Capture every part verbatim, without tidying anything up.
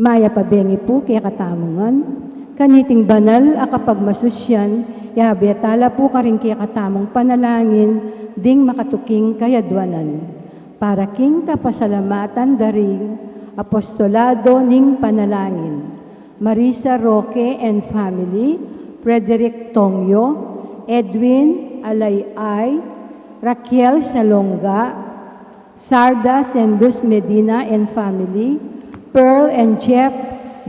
Mayap a bengi pu kekatamu ngan, kaniting banal a kapagmasusyan, yabe tala pu karing kekatamung panalangin ding makatuking kayadwanan. Para king kapasalamatan da ring apostolado ning panalangin, Marisa Roque and family, Frederick Tongyo, Edwin Alayay, Raquel Salonga, Sardas and Luz Medina and family, Pearl and Jeff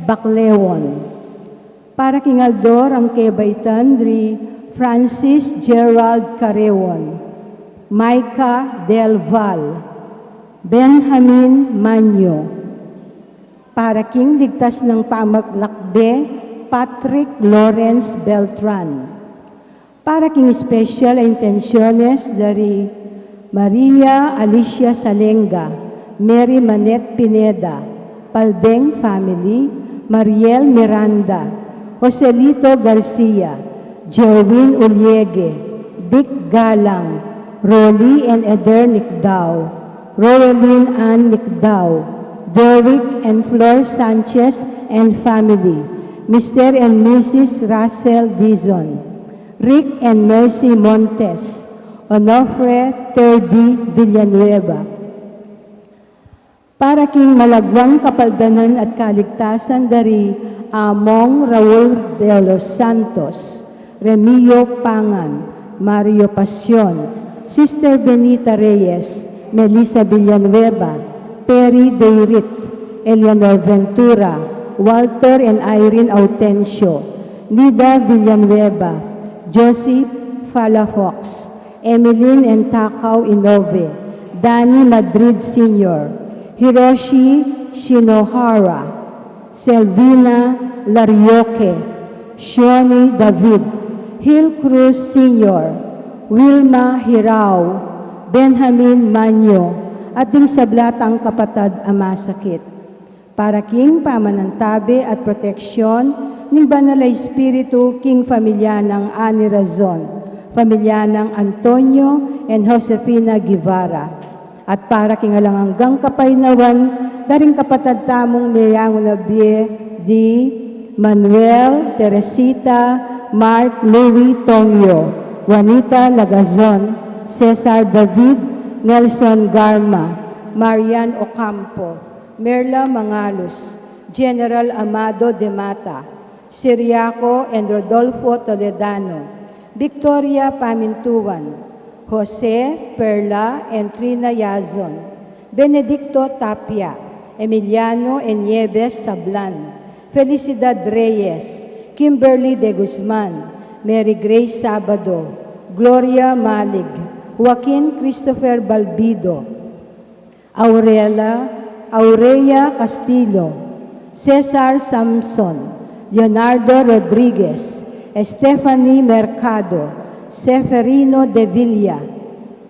Baclewon. Para king aldo rang kebaitan ri Francis Gerald Carewon, Micah Del Val, Benjamin Manyo. Para king ligtas nang pamaglakbe, Patrick Lawrence Beltran. Para king special a intensyones da ri Maria Alicia Salenga, Mary Manette Pineda, Paldeng family, Mariel Miranda, Joselito Garcia, Jerwin Uliege, Dick Galang, Rolly and Eder Nicdao, Roelyn Ann Nicdao, Derek and Flor Sanchez and family, Mister and Missus Russell Dizon, Rick and Mercy Montes, Onofre Terdi Villanueva. Para king malagwang kapaldanan at kaligtasan da ri Among Raul de los Santos, Remio Pangan, Mario Pasion, Sister Benita Reyes, Melissa Villanueva, Perry Deirit, Eleanor Ventura, Walter and Irene Autencio, Nida Villanueva, Josie Palafox, Emeline and Takao Inove, Danny Madrid Senior, Hiroshi Shinohara, Selvina Larioque, Shoni David, Hil Cruz Senior, Wilma Hirao, Benjamin Manyo, at ding sabla tang kapatad a masakit. Para king pamanantabe at proteksyon ning Banal a Espiritu king pamilya nang Ani Razon, pamilya nang Antonio and Josefina Guevara, at para king alang anggang kapaynawan da ring kapatad tamung meyangu na bie di Manuel, Teresita, Mark, Louis, Tongyo, Juanita Lagazon, Cesar David, Nelson Garma, Marian Ocampo, Merla Mangalus, General Amado de Mata, Ciriaco and Rodolfo Toledano, Victoria Pamintuan, Jose, Perla and Trina Yazon, Benedicto Tapia, Emiliano and Nieves Sablan, Felicidad Reyes, Kimberly de Guzman, Mary Grace Sabado, Gloria Malig, Joaquin Christopher Balbido, Aurela, Aurea Castillo, Cesar Samson, Leonardo Rodriguez, Stephanie Mercado, Seferino de Villa,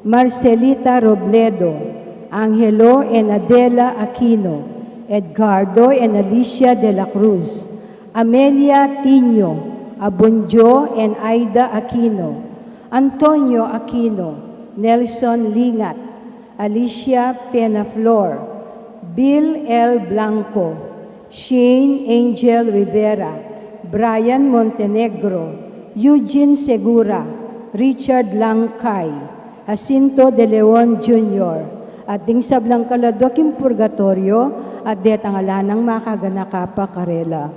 Marcelita Robledo, Angelo and Adela Aquino, Edgardo and Alicia de la Cruz, Amelia Tinio, Abunjo and Aida Aquino, Antonio Aquino, Nelson Lingat, Alicia Penaflor, Bill L. Blanco, Shane Angel Rivera, Brian Montenegro, Eugene Segura, Richard Langkay, Jacinto de Leon Junior, at ding sablang kaladwa king purgatorio, at detang ala nang makaganaka pa karela.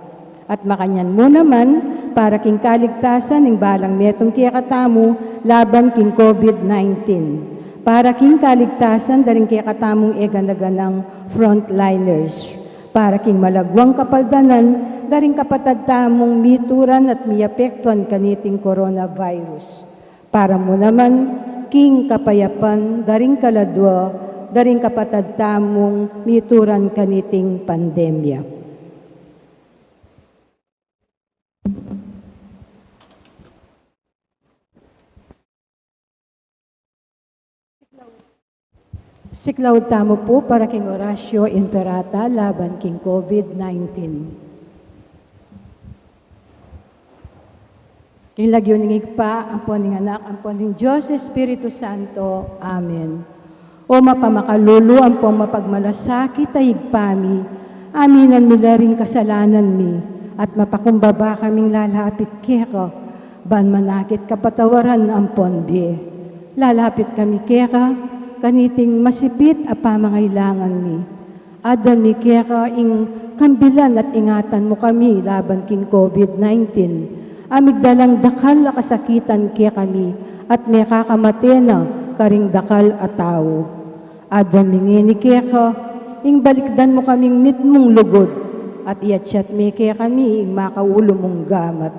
At makanyan mu naman, para king kaligtasan ning balang metung kekatamu laban king COVID nineteen. Para king kaligtasan da ring kekatamung e gana-ganang frontliners. Para king malagwang kapaldanan da ring kapatad tamung mituran at miapektuan kaniting coronavirus. Para mu naman king kapayapan da ring kaladwa da ring kapatad tamung mituran kaniting pandemya. Siklaud tamu pu para king Oratio Imperata laban king COVID nineteen. King lagyu ning Ibpa, ampon ning Anak, ampon ning Dios Espiritu Santo. Amen. O mapamakalulu ampon mapagmalasakit a Ibpa mi, Aminan mi la ring kasalanan mi, at mapakumbaba kaming lalapit keka, ban manakit kapatawaran ampon bie. Lalapit kami keka, kaniting masipit a pamangailangan mi. Aduan mi keka ing kambilan at ingatan mu kami laban king COVID nineteen. A migdalang dakal a kasakitan kekami at mekakamate na karing dakal a tau. Aduan mi ngeni keka, ing balikdan mu kaming mitmung lugud, at iatsat me kekami ing makaulu mung gamat.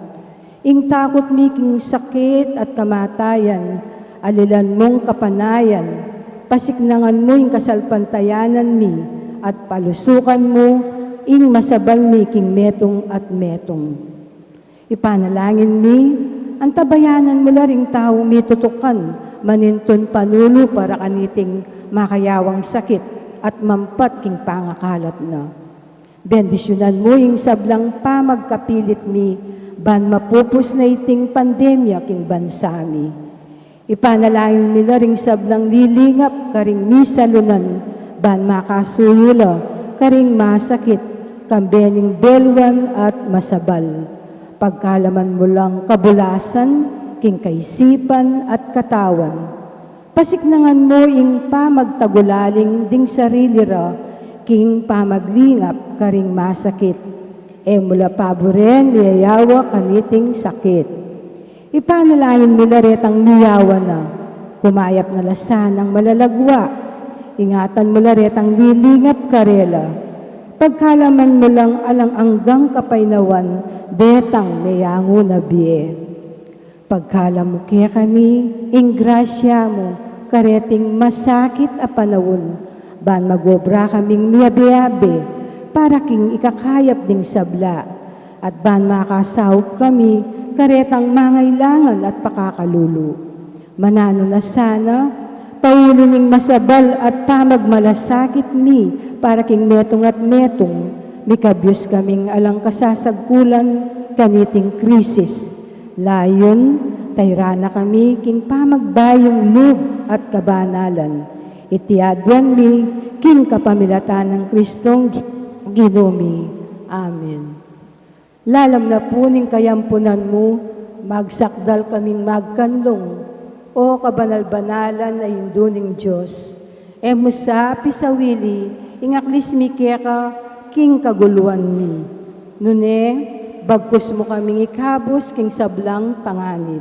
Ing takut mi king sakit at kamatayan, alilan mung kapanayan, pasiknangan mu ing kasalpantayanan mi, at palusukan mu ing masabal mi king metung at metung. Ipanalangin mi, antabayanan mu la ring taung mitutukan, manintun panulu para kaniting makayawang sakit at mampat king pangakalat na. Bendisyunan mu ing sablang pamagkapilit mi, ban mapupus na iting pandemya king bansa mi. Ipanalangin mi la ring sablang lilingap karing misalunan, ban makasuyu la karing masakit, kambe ning beluan at masabal. Pagkalaman mu lang kabulasan king kaisipan at katawan. Pasiknangan mu ing pamagtagulaling ding sarili ra king pamaglingap karing masakit. E mu la paburen miyayawa kaniting sakit. Ipanalangin mi la retang miyawa na, kumayap na la sanang malalagwa. Ingatan mu la retang lilingap karela. Pagkalaman mu lang alang anggang kapaynawan detang meyangu na bie. Pagkalam mu kekami ing grasya mu kareting masakit a panaun, ban magobra kaming miyabe-abe para king ikakayap ding sabla, at ban makasaup kami karetang mangailangan at pakakalulu. Mananu na sana, pauli ning masabal at pamagmalasakit mi para king metung at metung, mikabyus kaming alang kasasagkulan kaniting krisis. Layun, tayran na kami king pamagbayung lub at kabanalan. Iti aduan mi king kapamilatan nang Kristong Gi-, Ginu mi. Amen. Lalam na pu ning kayampunan mu, magsakdal kaming magkanlung, O kabanal-banalan a Indu ning Dios. E mu sa pisawili ing aklis mi keka king kaguluan mi. Nune, bagkus mu kaming ikabus king sablang panganib,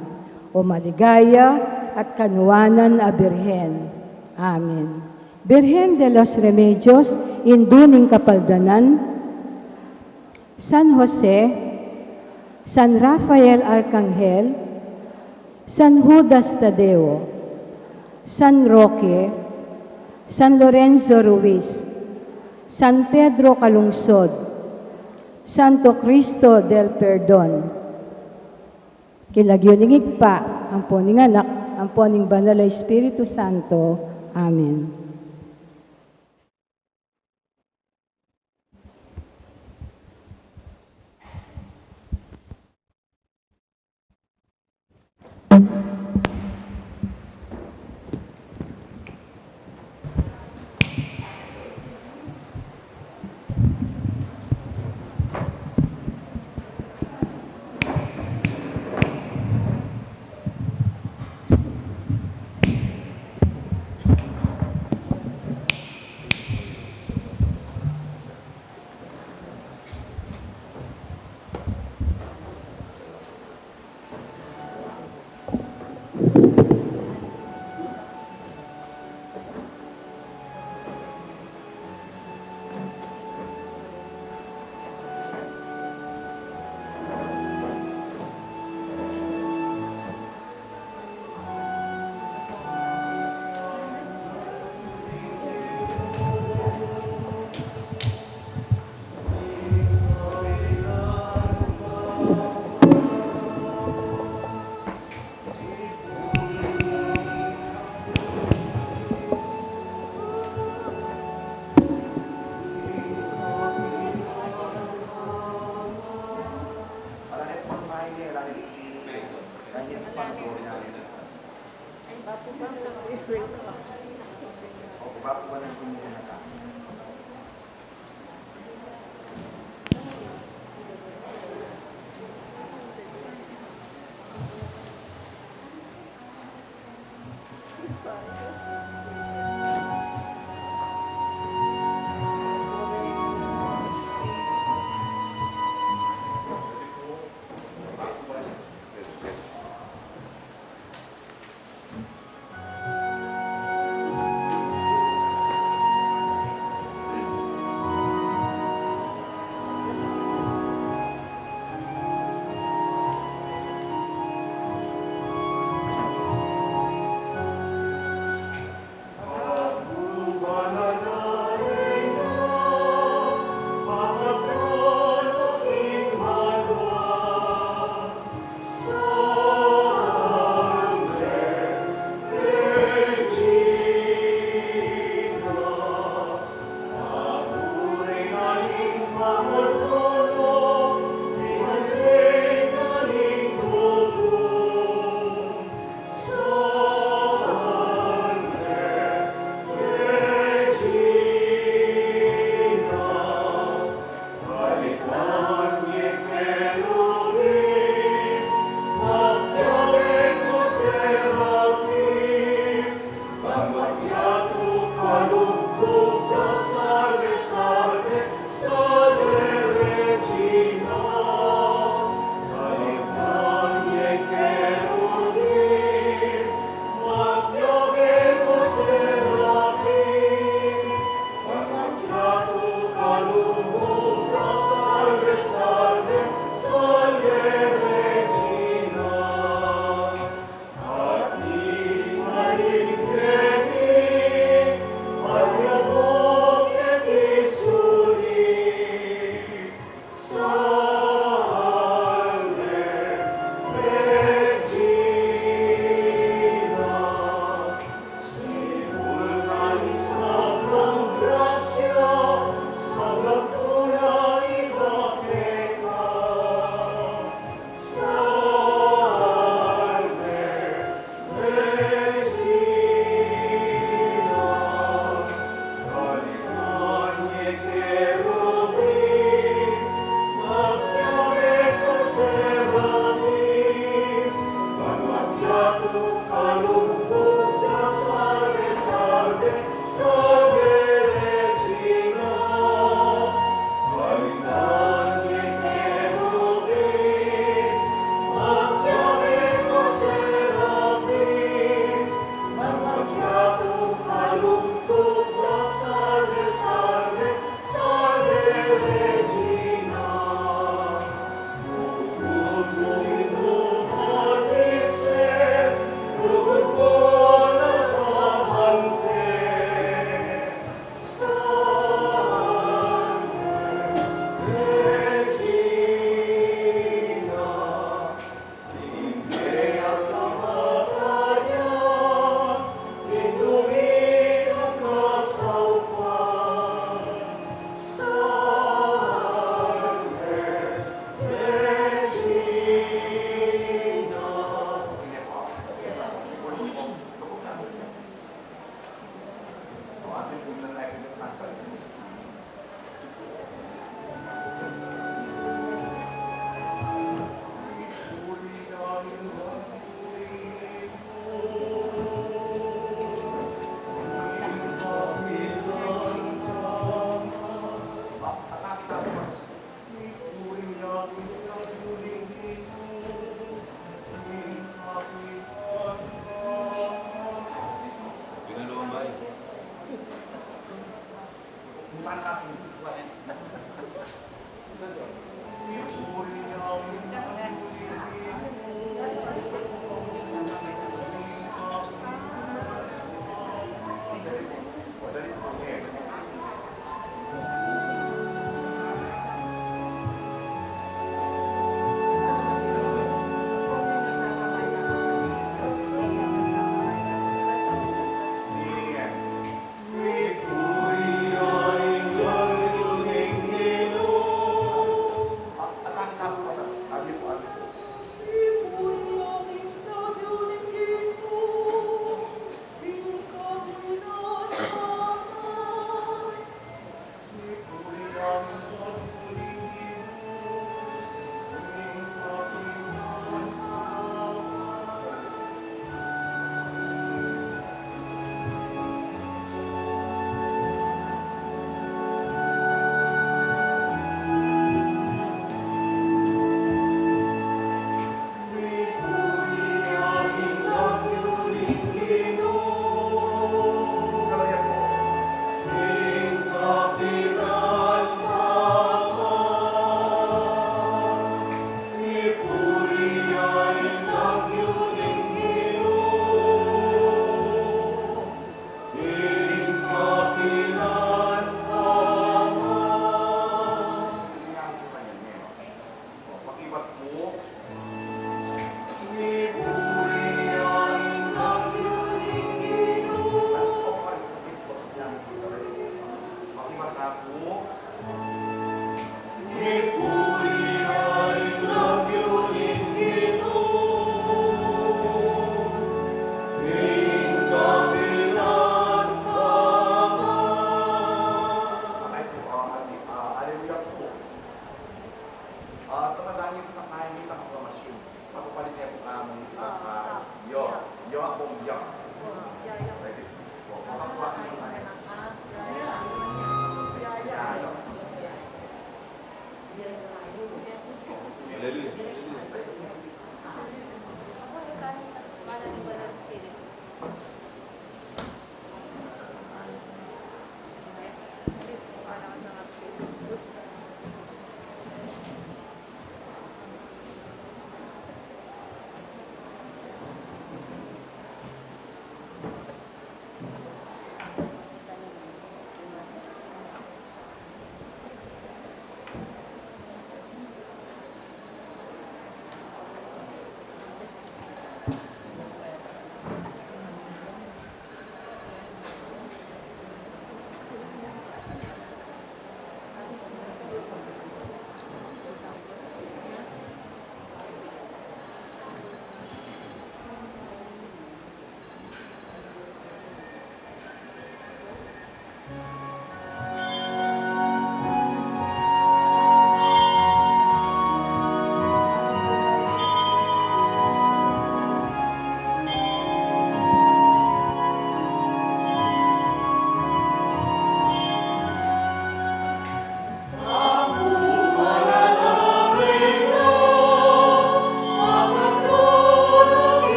O maligaya at kanuanan a Birhen. Amen. Birhen de los Remedios, Indu ning Kapaldanan, San Jose, San Rafael Arcangel, San Judas Tadeo, San Roque, San Lorenzo Ruiz, San Pedro Calungsod, Santo Cristo del Perdon. King lagyu ning Ibpa, ampo ning Anak, ampo ning Banal a Espiritu Santo. Amen.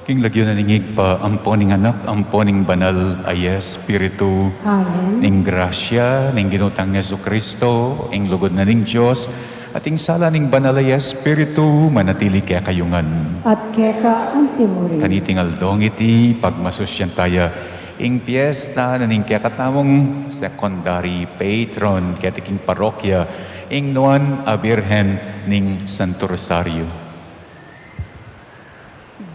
King lagyu na ning Ibpa, ampo ning Anak, ampo ning Banal a Espiritu. Amen. Ing grasya ning Ginu tang Jesucristo, ing lugud na ning Dios, at ing sala ning Banal a Espiritu, manatili kekayu ngan. At keka antimurin. Kaniting aldong iti, pagmasusyan taya ing piesta na ning kekatamung secondary patron keti king parokya, ing Nuan a Birhen ning Santo Rosario.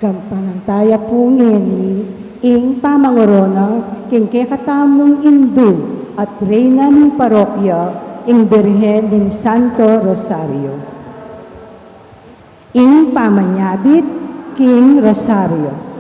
Gampanan taya pu ngeni ing pamangorona king kekatamung Indu at Reyna ning parokya, ing Birhen ning Santo Rosario. Ing pamanyabit king Rosario.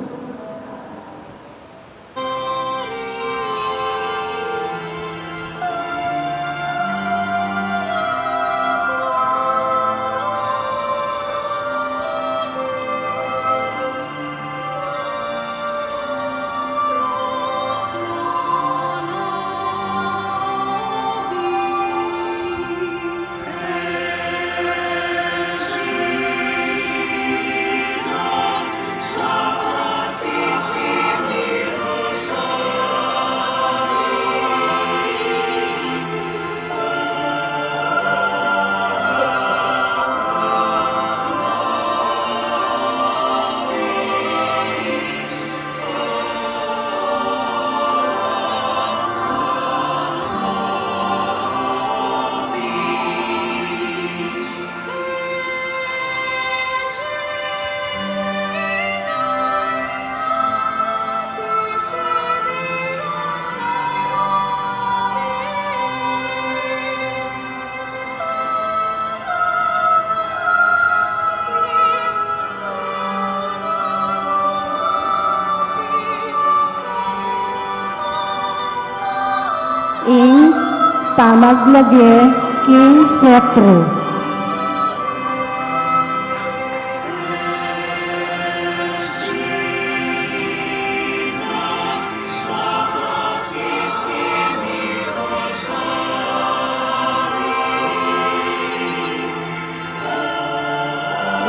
Pamaglage king setru.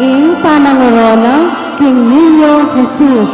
Ing panangurona king Niño Jesus.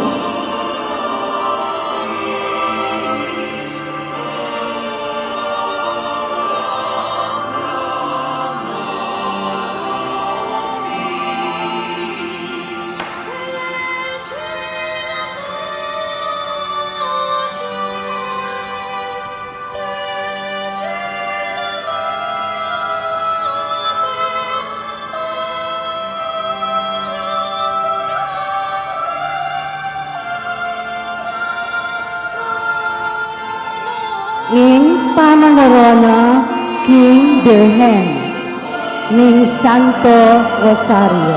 Ing panangurona king Birhen ning Santo Rosario.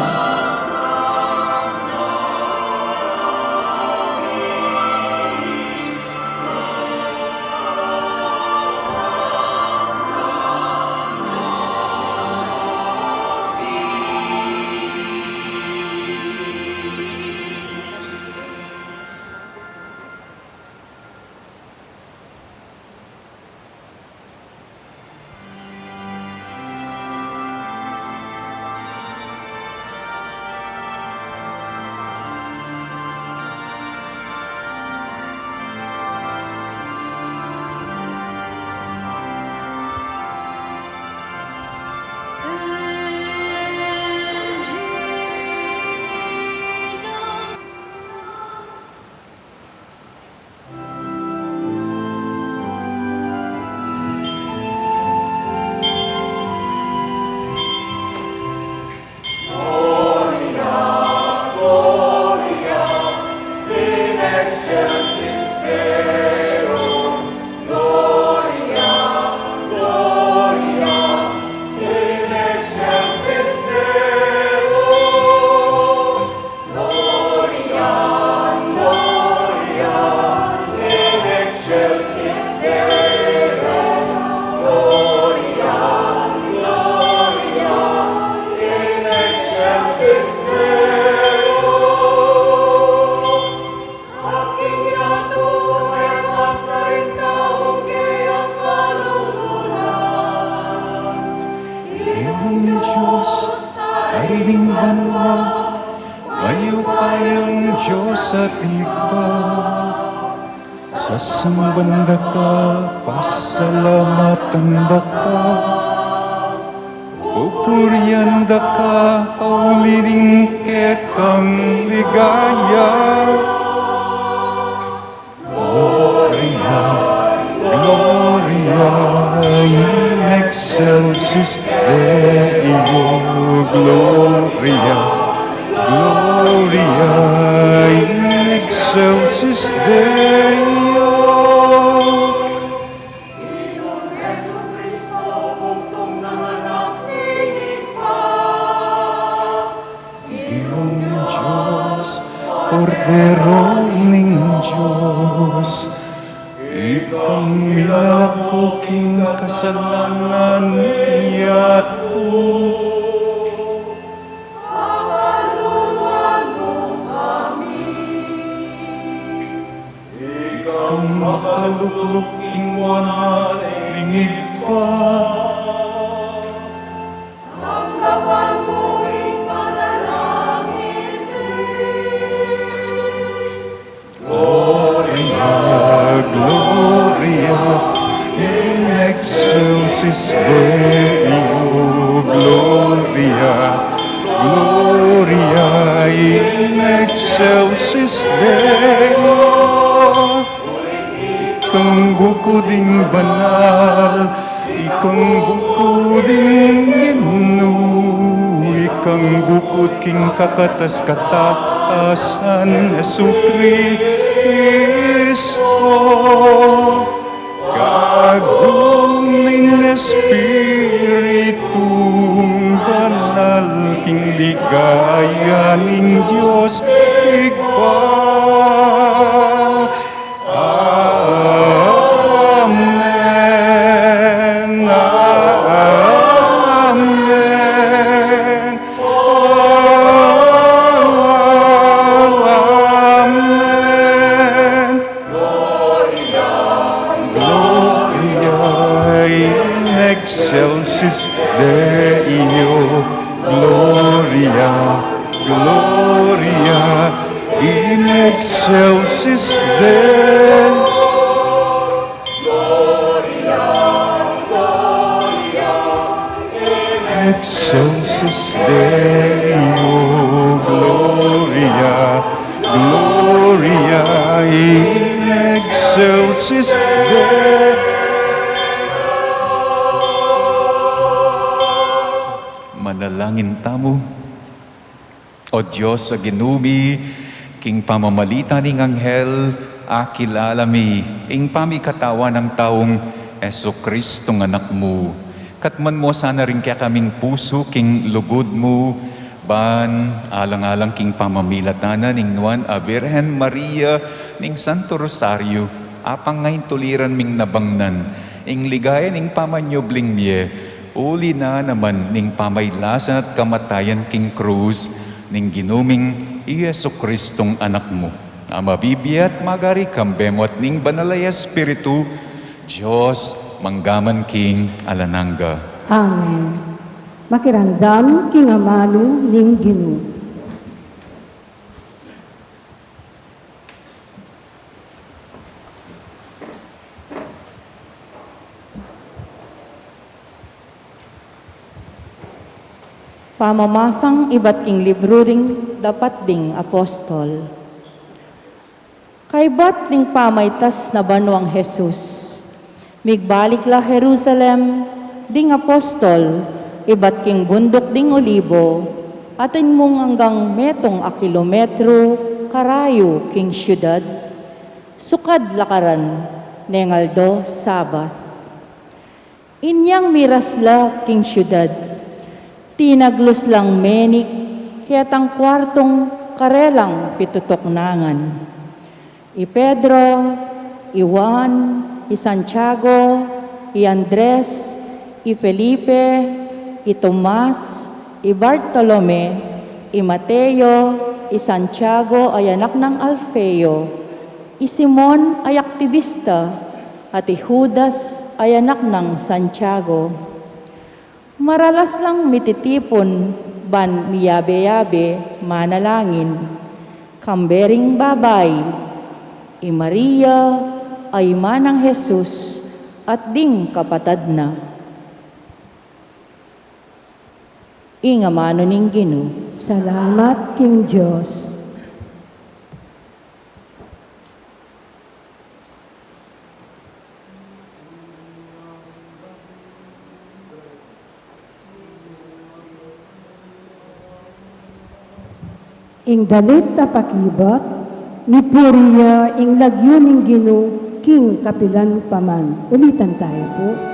Ginung Dios, Ari ning banua, mayupayang Dios at Ibpa. Sasamban da ka, pasalamatan da ka, pupurian da ka, pauli ning kekang ligaya. Gloria, Gloria in excelsis Deo, Gloria, Gloria in excelsis Deo. Ginung Jesucristo, bugtung nang Anak ning Ibpa. Ginung Dios, Kordero ning Dios, ikang minalako king kasalanan ning yatu. Ikang makalukluk king banal ning Ibpa. Tanggapan mu ing panalangin mi. Gloria, Gloria in excelsis Deo, Gloria, Gloria in excelsis Deo. Ikang buku ding banal, ikang buku ding Ginu, ikang buku king kakatas-katasan, Jesucristo. Kagum ning Espiritung Banal king ligaya ning Dios Ibpa. Amen. Deo, Gloria, Gloria in excelsis Deo. Excelsis Deo, Gloria, Gloria in excelsis Deo. Manalangin tamu. O Dios a Ginu mi, king pamamalita ning anghel, akilala mi ing pamikatawan nang taung Jesucristong Anak mu. Katmuan mu sana ring kekaming pusu king lugud mu, ban alang-alang king pamamilatan na ning Nuan a Birhen Maria ning Santo Rosario, apang ngan tuliran ming nabangnan ing ligaya ning pamanyubling mie, uli na naman ning pamailasan at kamatayan king krus ning Ginu ming i Jesucristong Anak mu, a mabibie at magari kambe mu at ning Banal a Espiritu, Dios, mangga man king alang angga. Amen. Makiramdam king amanu ning Ginu. Pamamasang ibat king libru ring Dapat ding Apostol. Kaybat ning pamaitas na banuang Jesus, migbalik la Jerusalem ding apostol ibat king bunduk ding Olibo, atin mung anggang metung a kilometru karayu king siudad, sukad lakaran neng aldo Sabat. Inyang miras la king siudad, tinaglus lang menik ketang kuartung karelang pitutuknangan. I Pedro, i Juan, i Santiago, i Andres, i Felipe, i Tomas, i Bartolome, i Mateo, i Santiago a anak nang Alfeo, i Simon a aktibista, at i Judas a anak nang Santiago. Maralas lang mititipun ban miyabe-yabe manalangin, kambe ring babai, i Maria a ima nang Jesus, at ding kapatad na. Ing amanu ning Ginu. Salamat king Dios. Ing dalit a pakibat, mipuri ya ing lagyu ning Ginu king kapilan pa man. Ulitan tayu pu.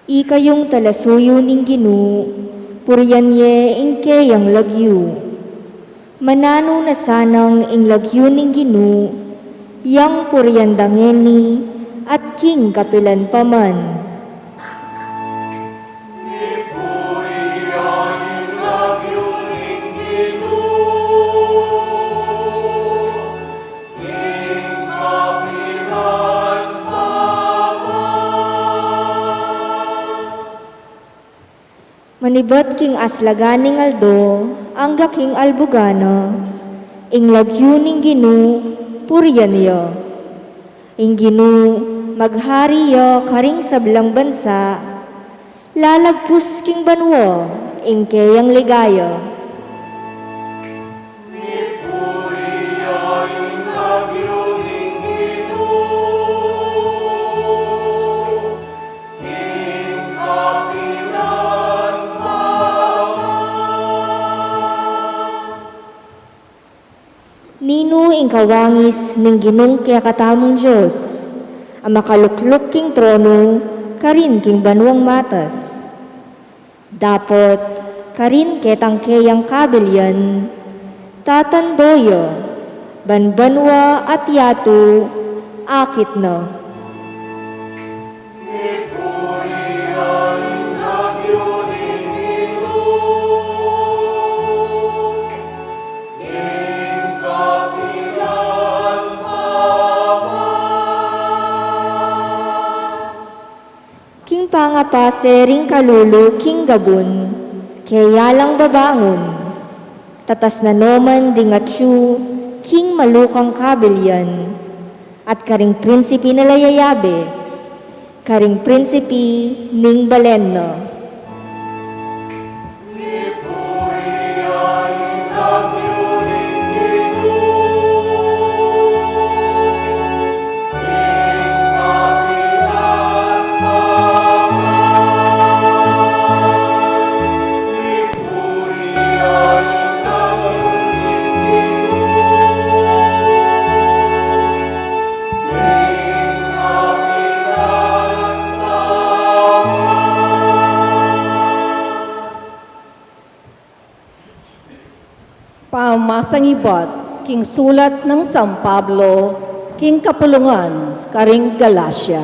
Ikayung talasuyu ning Ginu, purian ye ing keyang lagyu. Mananu na sanang ing lagyu ning Ginu, yang purian da ngeni at king kapilan pa man. Manibat king aslagan ning aldo, angga king albugan na, ing lagyu ning Ginu, purian ya. Ing Ginu, maghari ya karing sablang bansa, lalagpus king banua ing keyang ligaya. ing kawangis ning Ginung kekatamung Dios, a makalukluk king tronu karin king banuang matas. Dapot karin ketang keyang kabilyan, tatando ya, ban banua at yatu akit na. King pangapase ring kalulu king gabun, keya lang babangun, tatas na noman ding atyu king malukang kabilyan, at karing prinsipi na la yayabe, karing prinsipi ning balen na. Pamamasang ibat king sulat nang San Pablo king kapulungan karing Galacia.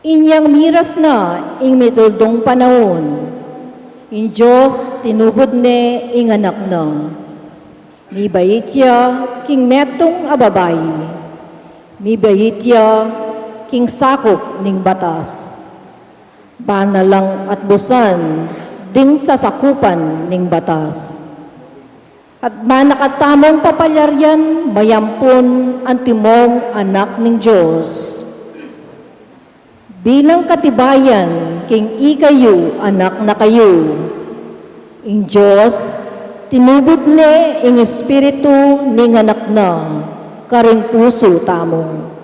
Inyang miras na ing mituldung panaun, ing Dios tinubud ne ing Anak na. Mibait ya king metung a babai, mibait ya king sakup ning batas. Bana lang at busan ding sasakupan ning batas. At bana katamung papalyarian mayampun antimong anak ning Dios. Bilang katibayan king ikayu anak na kayu, ing Dios tinubud ne ing Espiritu ning Anak na karing pusu tamu.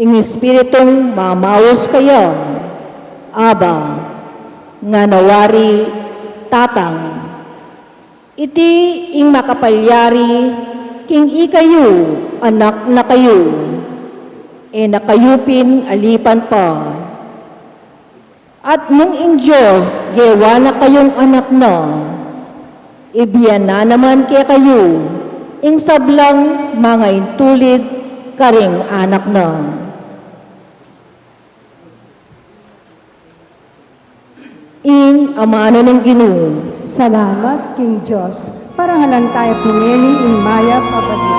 Ing Espiritung mamaus kaya, Abba, ngana wari, Tatang. Iti ing makapalyari king ikayu anak na kayu, e na kayu pin alipan pa. At nung ing Dios gewa na kayung anak na, ibie na naman kekayu ing sablang mangaintulid karing anak na. Ing amanu ning Ginu. Salamat king Dios. Parangalan tayu pu ngeni ing mayap a balita.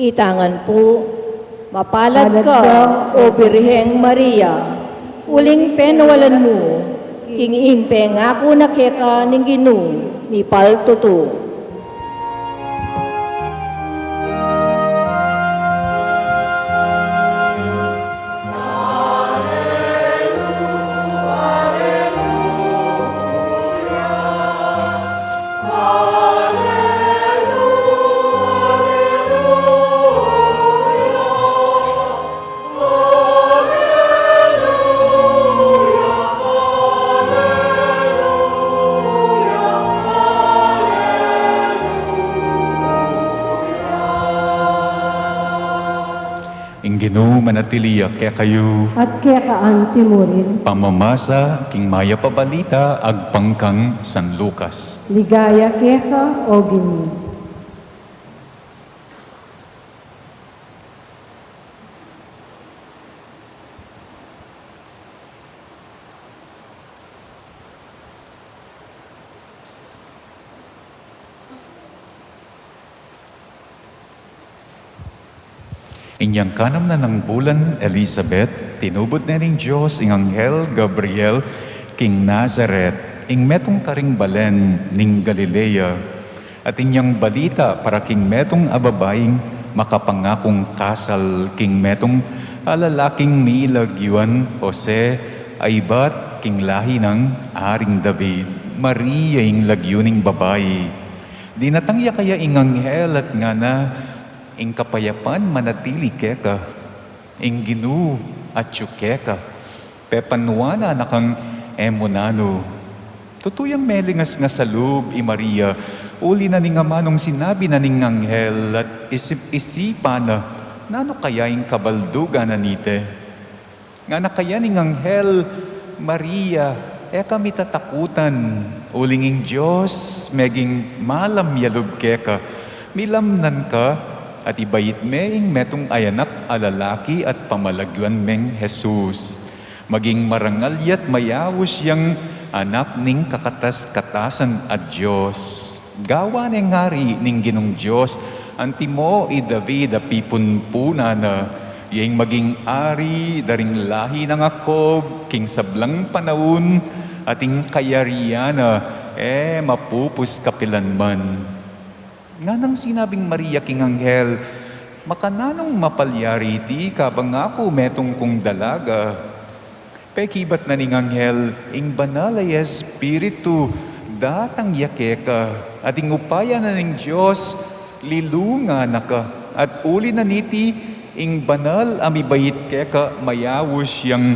Itangan pu, mapalad ka, o Birheng Maria, uling penualan mu king ing pengaku na keka ning Ginu, mipaltutu. Ginu manatili ya kekayu. At keka antimurin. Pamamasa king mayap a balita agpang kang San Lucas. Ligaya keka, O Ginu. Inyang kanam na nang bulan Elizabeth, tinubud ne ning Dios ing anghel Gabriel king Nazaret, ing metung karing balen ning Galilea. At inyang balita para king metung a babaing makapangakung kasal king metung a lalaking milagyuan Jose, a ibat king lahi nang Aring David. Maria ing lagyu ning babai. Dinatang ya kaya ing anghel at ngana, ing kapayapan manatili keka, ing Ginu atyu keka, pepanuanan na kang e mu nanu. Tutu yang melingasngas a lub i Maria, uli na ning amanung sinabi na ning anghel at isip-isipan na, nanu kaya ing kabaldugan na niti? Ngana kaya ning anghel, Maria, e ka mitatakutan, uling ing Dios meging malam ya lub keka, milamnan ka, at ibait me ing metung a anak a lalaki at pamalagyuan meng Jesus. Maging marangal ya't mayaus yang anak ning kakatas-katasan a Dios. Gawan neng ari ning Ginung Dios, antimo i David a pipunpunan na, ya ing maging ari da ring lahi nang Jacob king sablang panaun, at ing kayarian na e mapupus kapilanman. Nganang sinabing Maria king anghel, makananung mapalyari iti kabang aku metung kung dalaga? Pekibat na ning anghel, ing Banal a Espiritu datang ya keka, at ing upaya na ning Dios lilungan na ka, at uli na niti ing banal a mibait keka mayaus yang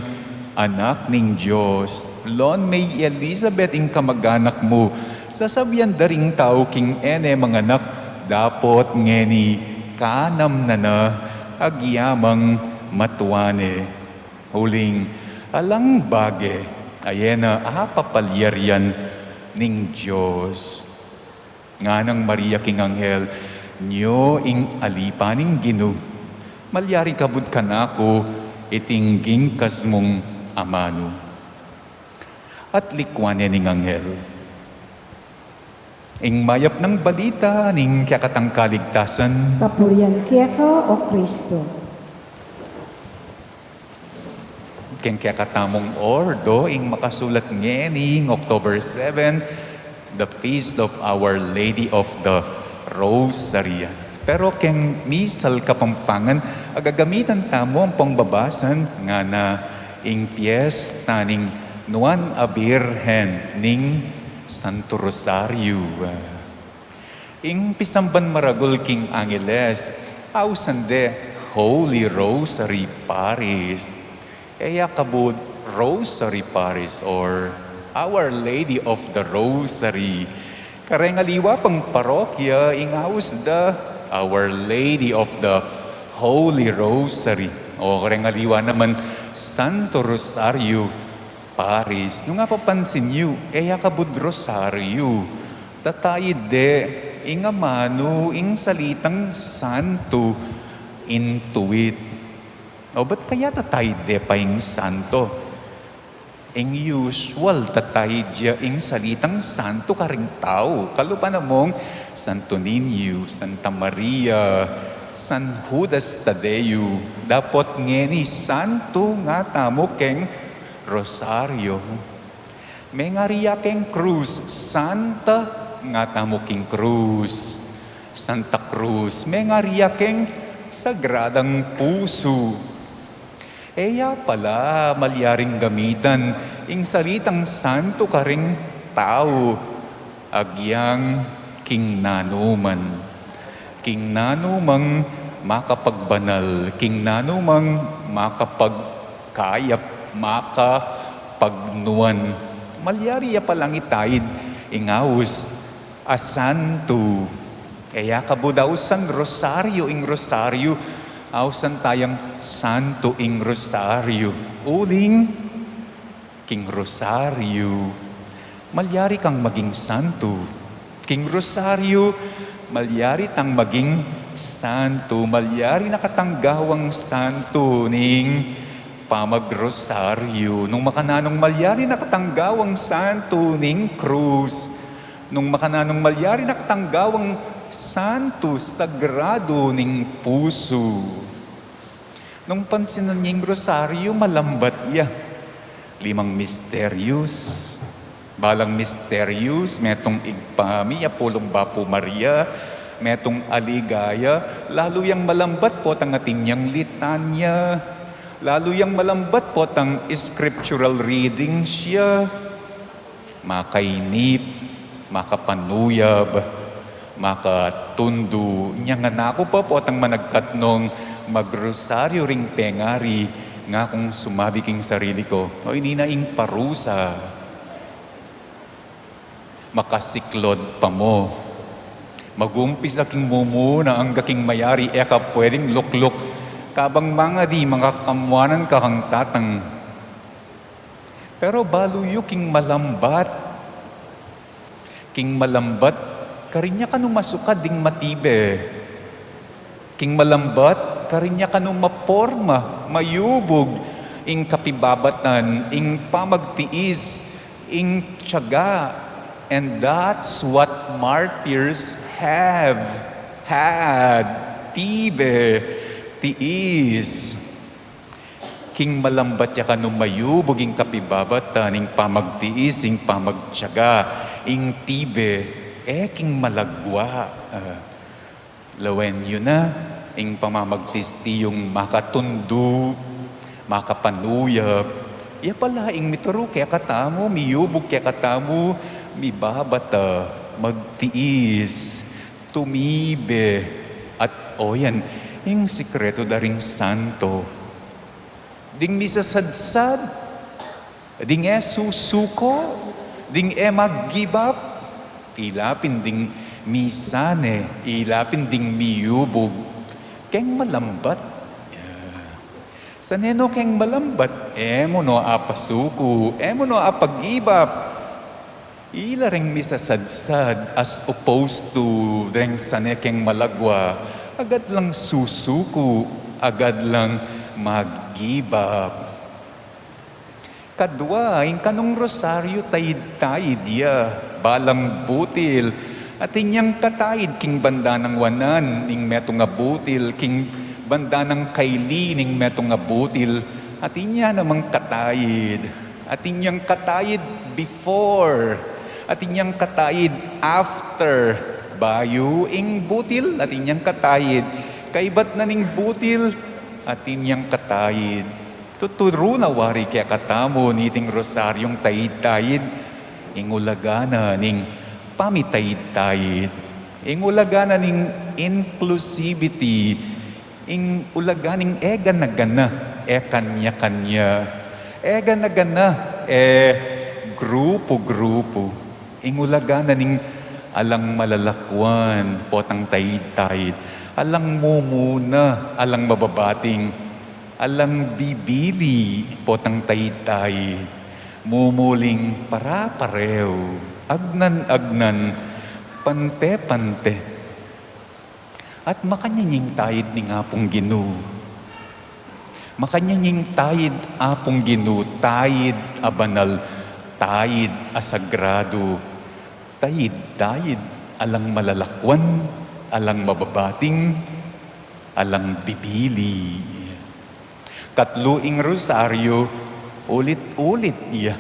Anak ning Dios. Lon me i Elizabeth ing kamag-anak mu, sasabian da ring tau king e ne manganak, dapot ngeni kanam na na, agyamang matua ne. Uling alang bage a e na apapalyarian ning Dios. Nganang Maria king anghel, nyo ing alipan ning Ginu, malyari kabud kanaku iting gingkas mung amanu. At likuan ne ning anghel ing mayap nang balita ning kekatang kaligtasan. Kapurian keka, O Kristo. Keng kekatamung ordo, ing makasulat ngening October seven, the Feast of Our Lady of the Rosary. Pero keng misal Kapampangan a gagamitan tamu ampong babasan, ngana ing piesta ning Nuan a Birhen ning Santo Rosario. Ing pisamban maragul king Angeles, ausan de Holy Rosary Parish. E ya kabud Rosary Parish or Our Lady of the Rosary. Kareng aliwa pang parokya ing aus da Our Lady of the Holy Rosary. O kareng aliwa naman Santo Rosario Parish. Nung apapansin yu, e ya kabud Rosario. Tatayid de ing amanu ing salitang santo, intuit. O bat kaya tatayid de pa ing santo? Ing usual tatayid ya ing salitang santo karing tau. Kalupa na mung Santo Niño, Santa Maria, San Judas Tadeo. Dapot ngeni santo nga tamu keng Rosario. Mengari ya keng krus, santa nga tamu king krus. Santa Cruz, mengari ya keng Sagradang Pusu. E ya pala malyaring gamitan ing salitang santo karing tau, agyang king nanuman. King nanumang makapagbanal, king nanumang makapagkayap, makapagnuan. Malyari ya palang itayid ing aus a santo. E ya kabud ausan Rosario, ing Rosario, Ausan tayang santu ing Rosario. Uling, king Rosario, malyari kang maging santu. King Rosario, malyari tang maging santu. Malyari na katang gawang santu ning pamag-Rosario. Nung makananung malyari na katang gawang santu ning krus. Nung makananung malyari na katang gawang santu sagrado ning pusu. Nung pansinan ya ing Rosario, malambat ya. Limang misterios. Balang misterios, metung Ibpa mi, apulung Bapu Maria, metung Aligaya, lalu yang malambat potang atin yang litanya, lalu yang malambat potang scriptural reading siya. Makainip, makapanuyab, makatundu. Inyang anak ku pa potang managkatnong magrosaryo ring pengari, ngakung sumabi king sarili ku, "O, ini na ing parusa." Makasiklod pa mu. Magumpisa king mumuna angga king mayari, e ka pwedeng lukluk. Kabang mangadi, makakamwanan ka kang tatang. Pero balu yu king malambat. King malambat, karin ya kanu masukad ding matibe. King malambat, karin ya kanu maporma, mayubug, ing kapibabatan, ing pamagtiis, ing tiyaga. And that's what martyrs have had. Tibe, tiis. King malambat ya kanu mayubug ing kapibabatan, ing pamagtiis, ing pamagtiyaga, ing tibe, e king malagwa. Ah, lawen yu na, ing pamamagtiis tiyung makatundu, makapanuyap. Ya pala ing mituru kekatamu, miyubug kekatamu, mibabata, magtiis, tumibe, at oyan, ing sikretu da ring santo. Ding misasadsad, ding e susuko, ding e mag-give up, ila pin ding misane, ila pin ding miyubug, keng malambat. Sane no keng malambat, e mu no apasuku, e mu no apa-give up. Ila ring misasadsad as opposed to deng sane keng malagwa, agad lang susuku, agad lang mag-give up. Kadwa, ing kanung rosaryo tayid-tayid ya, balang butil, atin yang kataid king banda nang wanan, ning metung a butil, king banda nang kaili, ning metung a butil, atin ya namang kataid. Atin yang kataid before. Atin yang kataid after. Bayu ing butil, atin yang kataid. Kaibat na ning butil, atin yang kataid. Tuturu na wari kekatamu niting rosaryung tayid-tayid. Ing ulaga na ning pamitayid-tayid. Ing ulaga na ning inclusivity. Ing ulaga ning e gana-gana, e kanya-kanya, e gana-gana, e grupu-grupu. Ing ulaga na ning alang malalakuan, potang tayid-tayid, alang mumuna, alang mababating, alang bibili, potang tayid-tayid, mumuling para-pareu, agnan-agnan, pante-pante. At makanyan ing tayid ning Apung Ginu. Makanyan ing tayid Apung Ginu, tayid a banal, tayid a sagrado, tayid, tayid, alang malalakuan, alang mababating, alang bibili. Katlu ing rosaryo, ulit-ulit ya.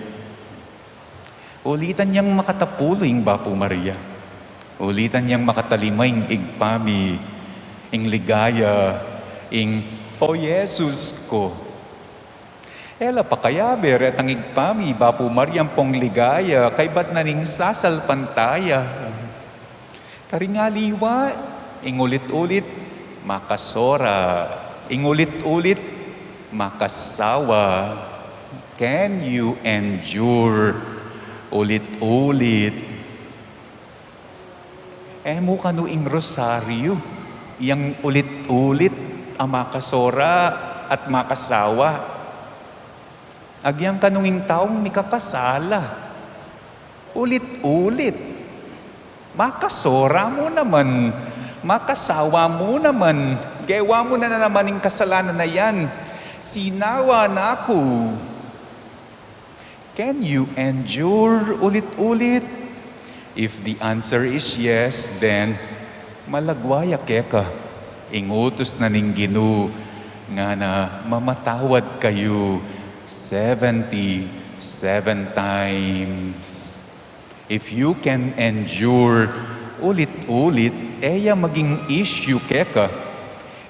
Ulitan yang makatapulu ing Bapu Maria. Ulitan yang makatalima ing Ibpa mi, ing ligaya, ing O Jesus ku. E la pakayabe retang Ibpa mi, Bapu Maria, ampong ligaya, kaibat na ning sasalpantaya. Karing aliwa, ing ulit-ulit, makasora. Ing ulit-ulit, makasawa. Can you endure? Ulit-ulit. E mu kanu ing rosaryo, yang ulit-ulit. a makasora at makasawa. Agyang kanung ing taung mikakasala ulit-ulit. Makasora mu naman, makasawa mu naman, gewa mu na naman ing kasalanan a yan. Sinawa na ku. Can you endure ulit-ulit? If the answer is yes, then malagwa ya keka ing utus na ning Ginu, ngana mamatawad kayu seventy-seven times. If you can endure ulit-ulit, e ya maging issue keka.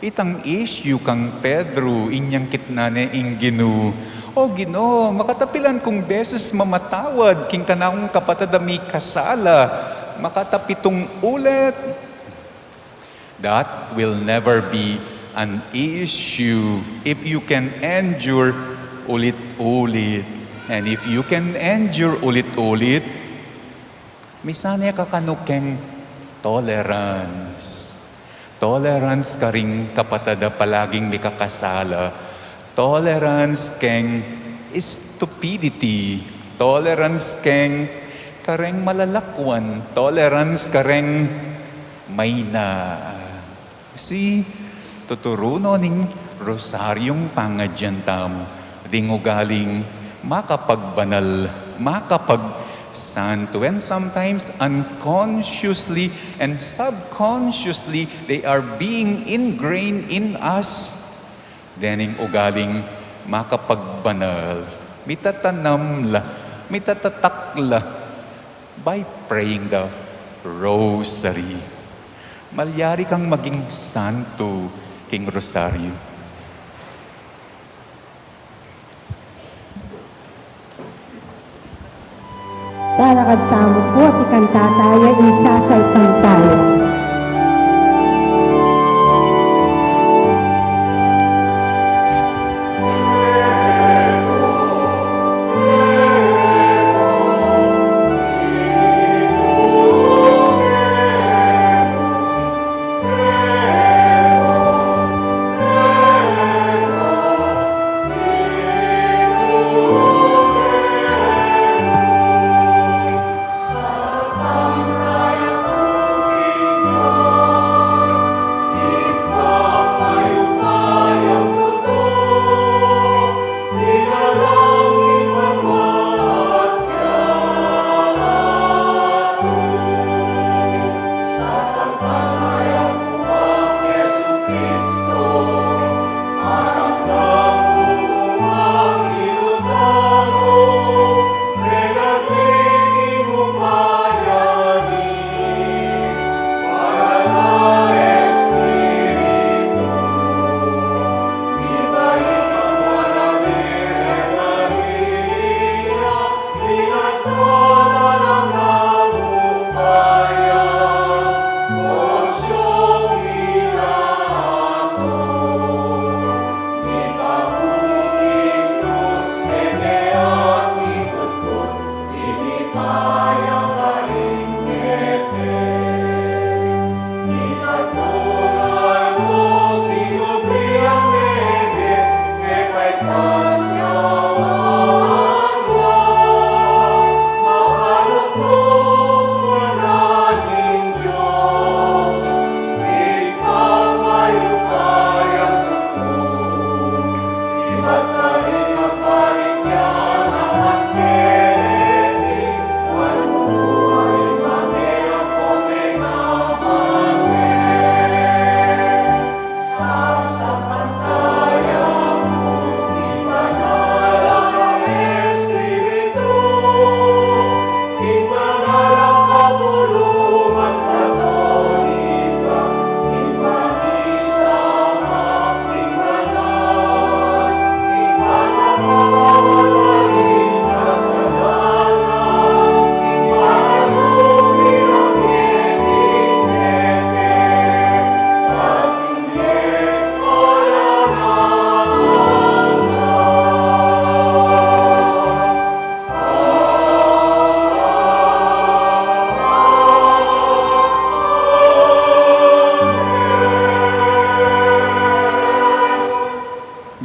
Itang issue kang Pedro, inyang kitnan ne ing Ginu, "O Ginu, makatapilan kung beses mamatawad king kanakung kapatad a mikasala? Makatapitung ulit?" That will never be an issue if you can endure ulit-ulit. And if you can endure ulit-ulit, misan e ka kanu keng tolerance. Tolerance karing kapatad a palaging mikakasala. Tolerance keng stupidity. Tolerance keng kareng malalakwan. Tolerance kareng maina. Si tuturun no ning rosaryung pangadyan tamu, ding ugaling makapagbanal, makapagsanto, and sometimes unconsciously and subconsciously, they are being ingrained in us. Dening ugaling makapagbanal, mitatanam la, mitatatak la, by praying the rosary. Malyari kang maging santo king rosaryo. Talakad tamu pu at ikanta taya ing sasalpantaya.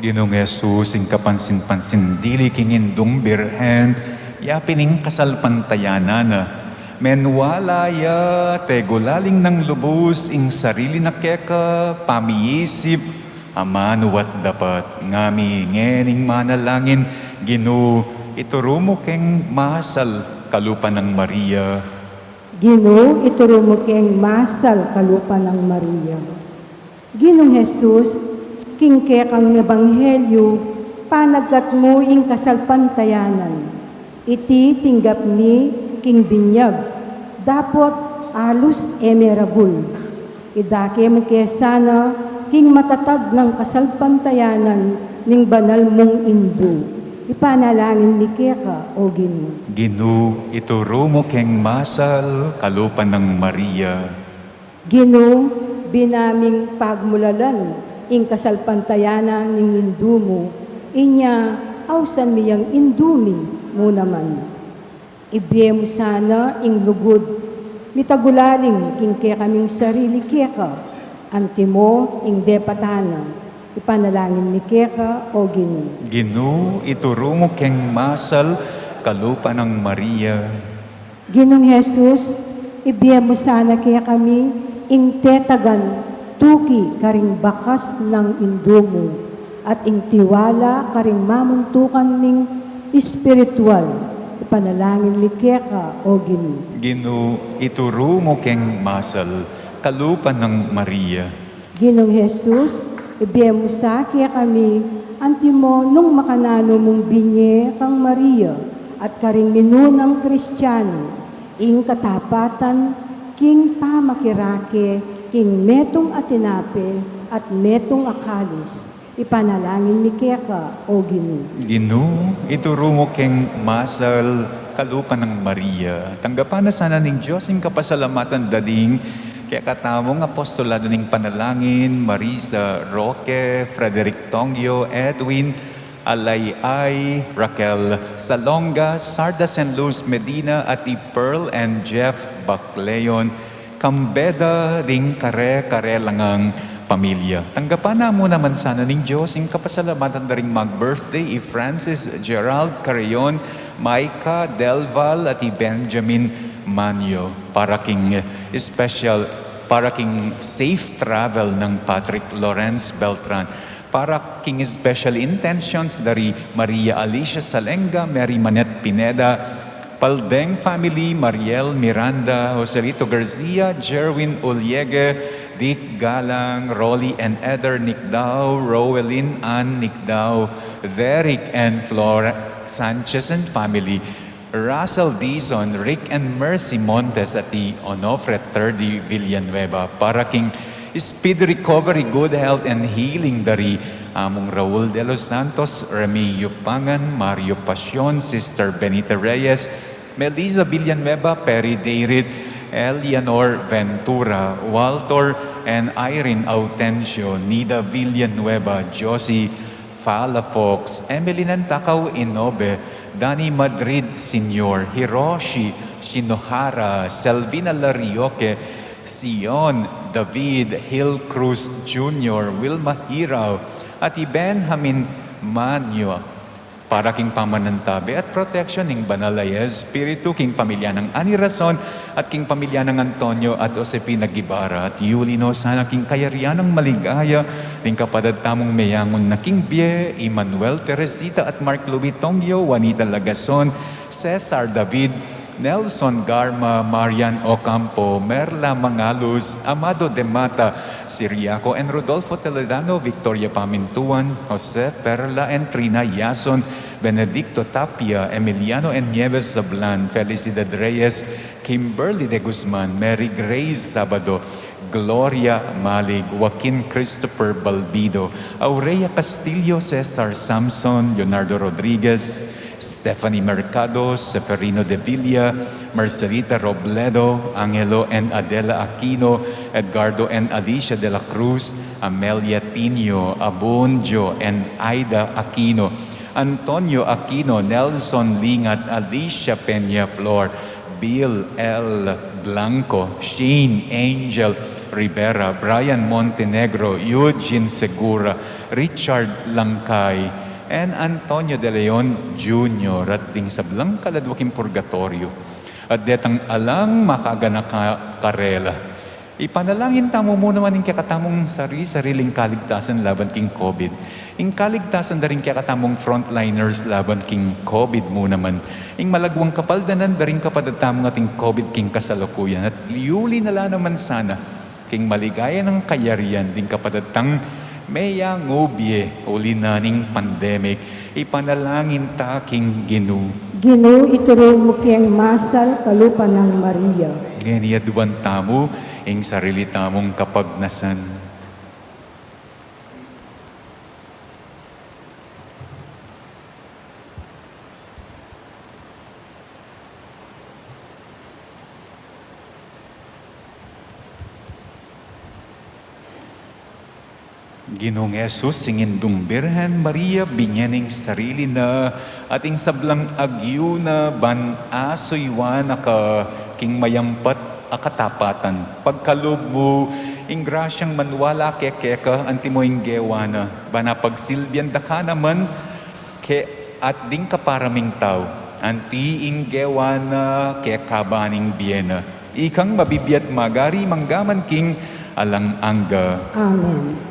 Ginung Jesus, ing kapansin-pansin dili king Indung Birhen, yapin ing kasalpantayanan na. Menwala ya, tegulaling nang lubus ing sarili na keka, pamiisip, amanu at dapat. Ngami ngening manalangin, Ginu, ituru mu keng masal kalupa nang Maria. Ginu, ituru mu keng masal kalupa nang Maria. Ginung Jesus, king kekang ebanghelyu, panagkat mu ing kasalpantayanan. Iti tinggap mi king binyag, dapot alus e meragul. Idake mu ke sana king matatag nang kasalpantayanan ning banal mung Indu. Ipanalangin mi keka, o Ginu. Ginu, ituru mu keng masal kalupa nang Maria. Ginu, bina ming pagmulalan ing kasalpantayanan ning Indu mu, inya ausan mi yang Indu mi mu naman. Ibie mu sana ing lugud mitagulaling king kekaming sarili keka, antimo ing depatan na. Ipanalangin mi keka, o Ginu. Ginu, ituru mu keng masal kalupa nang Maria. Ginung Jesus, ibie mu sana kekami ing tetagan tuki karing bakas nang Indu mu, at ing tiwala karing mamuntukan ning espiritual. Ipanalangin mi keka, o Ginu. Ginu, ituru mu keng masal kalupa nang Maria. Ginung Jesus, ibie mu sa kekami, antimo nung makananu mung binie kang Maria at karing minunang Kristiano, ing katapatan king pamakirake king metung a tinape at metung a kalis. Ipanalangin mi keka, o Ginu. Ginu, ituru mu keng masal kalupa nang Maria. Tanggapan na sana ning Dios ing kapasalamatan da ring kekatamung apostolado ning panalangin, Marisa Roque, Frederick Tongyo, Edwin Alayay, Raquel Salonga, Sarda Saint Luz Medina, at i Pearl and Jeff Bacleon, kambe da ring kare-kare la ngang pamilya. Tanggapan na mu naman sana ning Dios ing kapasalamatan da ring mag-birthday, i Francis Gerald Carreon, Micah Delval, at i Benjamin Manyo, para king special, para king safe travel nang Patrick Lawrence Beltran, para king special intentions da ri Maria Alicia Salenga, Mary Manette Pineda, Paldeng family, Mariel Miranda, Joselito Garcia, Jerwin Uliege, Dick Galang, Rolly and Eder Nicdao, Roelyn Ann Nicdao, Derek and Flora Sanchez and family, Russell Dizon, Rick and Mercy Montes, at i Onofre Thirdy Villanueva, para king speed recovery, good health, and healing da ri Among Raul de los Santos, Remy Yupangan, Mario Pasion, Sister Benita Reyes, Melissa Villanueva, Perry Dayrit, Eleanor Ventura, Walter and Irene Autencio, Nida Villanueva, Josie Fala Fox, Emily Nantakaw Inobe, Danny Madrid Senior, Hiroshi Shinohara, Selvina Larioque, Sion David Hill Cruz Junior, Wilma Hirao, at i Benjamin Manyo, para king pamanantabe at protection ning Banal a Espiritu king pamilya nang Ani Rason at king pamilya nang Antonio at Josefina Guevara, at yuli no sana king kayarian nang maligaya ning kapatad tamung meyangu na king bie, i Manuel, Teresita at Mark Louis Tongyo, Juanita Lagason, Cesar David, Nelson Garma, Marian Ocampo, Merla Mangalus, Amado de Mata, Siriaco and Rodolfo Toledano, Victoria Pamintuan, Jose Perla and Trina Yason, Benedicto Tapia, Emiliano and Nieves Sablan, Felicidad Reyes, Kimberly de Guzman, Mary Grace Sabado, Gloria Malig, Joaquin Christopher Balbido, Aurea Castillo, Cesar Samson, Leonardo Rodriguez, Stephanie Mercado, Seferino de Villa, Marcelita Robledo, Angelo and Adela Aquino, Edgardo and Alicia de la Cruz, Amelia Tinio, Abunjo and Aida Aquino, Antonio Aquino, Nelson Lingat, Alicia Peña Flor, Bill L Blanco, Shane Angel, Rivera, Brian Montenegro, Eugene Segura, Richard Langkay, and Antonio de Leon Junior, at ding sablang kaladwa king purgatoryo. At detang alang makaganaka karela. Ipanalangin tamu mu naman ing kekatamung sari-sariling kaligtasan laban king COVID. Ing kaligtasan da ring kekatamung frontliners laban king COVID mu naman. Ing malagwang kapaldanan da ring kapatad tamung ating COVID king kasalukuyan. At liuli na la naman sana king maligaya nang kayarian ding kapatad tang meyangubie uli na ning pandemic. Ipanalangin ta king Ginu. Ginu, iturung mu keng masal kalupa nang Maria. Ngeni aduan tamu ing sarili tamung kapagnasan. Ginung Jesus, ing Indung Birhen Maria, binye ne ing sarili na at ing sablang agyu na ban asuyuan na ka king mayampat a katapatan. Pagkalub mu ing grasyang maniwala keka, keka, antimo ing gewa na, ban apagsilbian da ka naman, ke at ding kapara ming tau, anti ing gewa na keka ban ing bie na. Ikang mabibie at magari mangga man king alang angga. Amen.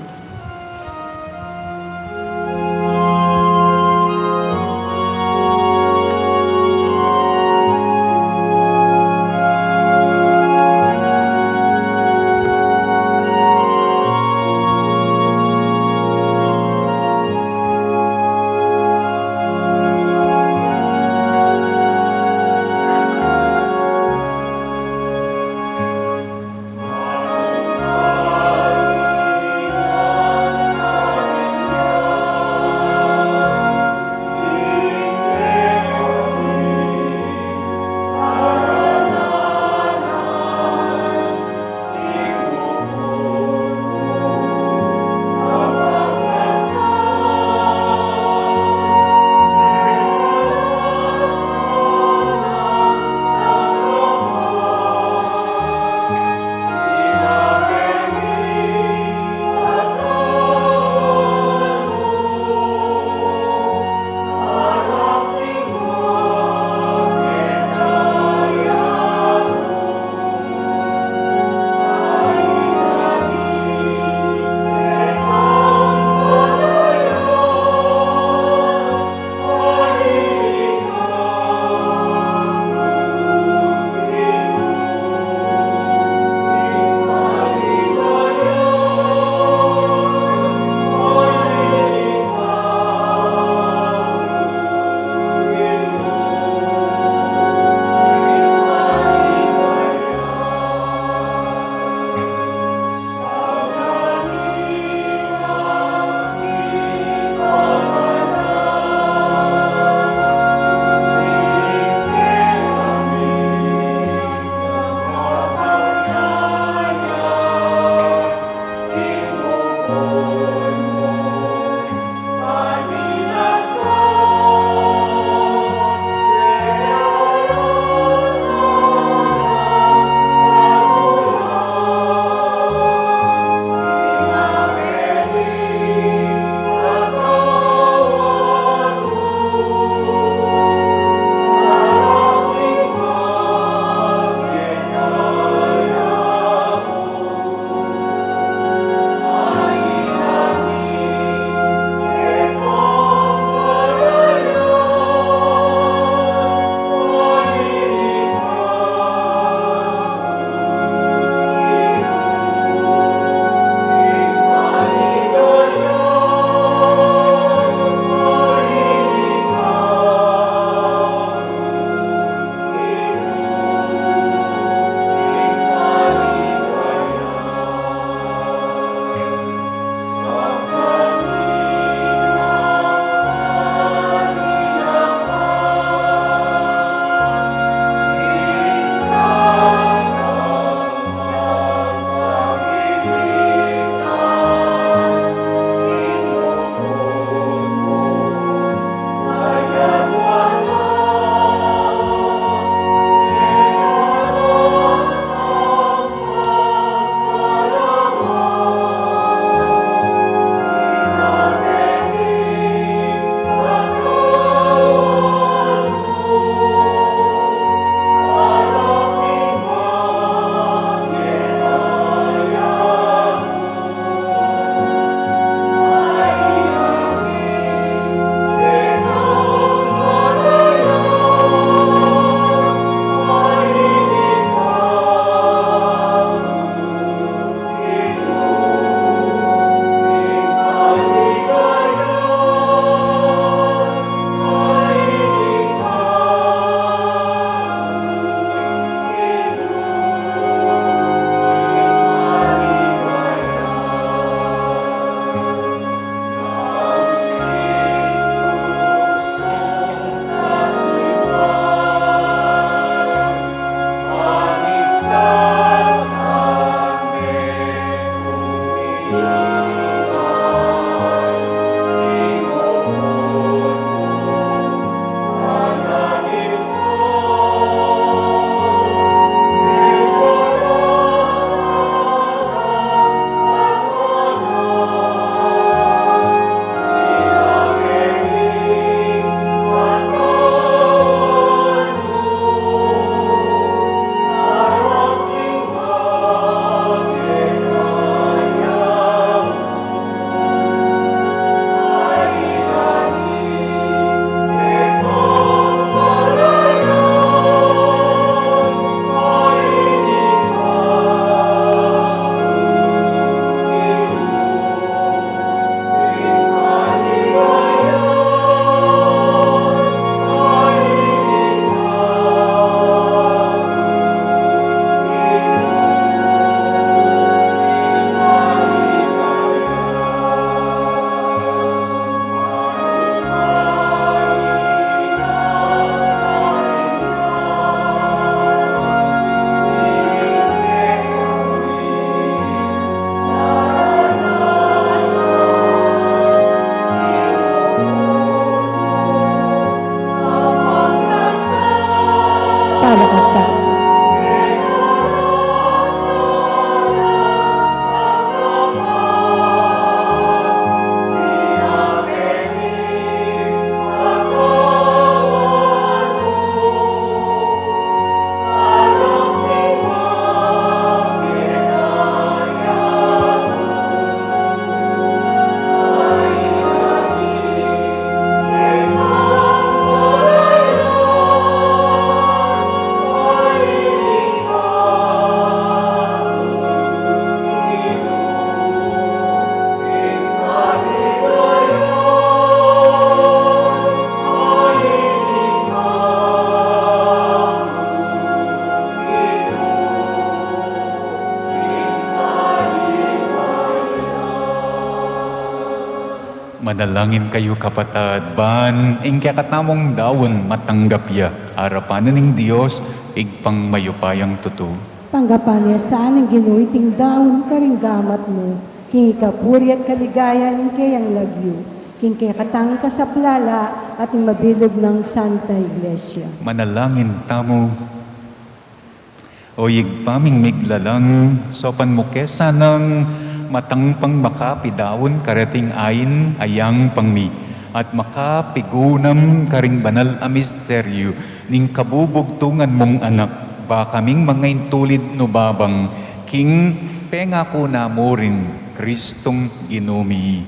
Palakad tamu. Manalangin kayu, kapatad, ban ing kekatamung daun matanggap ya arapan na ning Dios, Ibpang mayupayang tutu. Tanggapan na sa ning Ginu iting daun karing gamat mu, king ikapuri at kaligayan ning keyang lagyu, king kekatang ikasaplala at ning mabilug nang Santa Iglesia. Manalangin tamu. O Ibpa ming miglalang, saupan mu ke sanang matangpang makapidaun kareting ain a yangpang mi, at makapigunam karing banal a misteryu ning kabubugtungan mung Anak, ba kaming mangaintulid nu babang king pengaku na mu rin Kristong Ginu mi.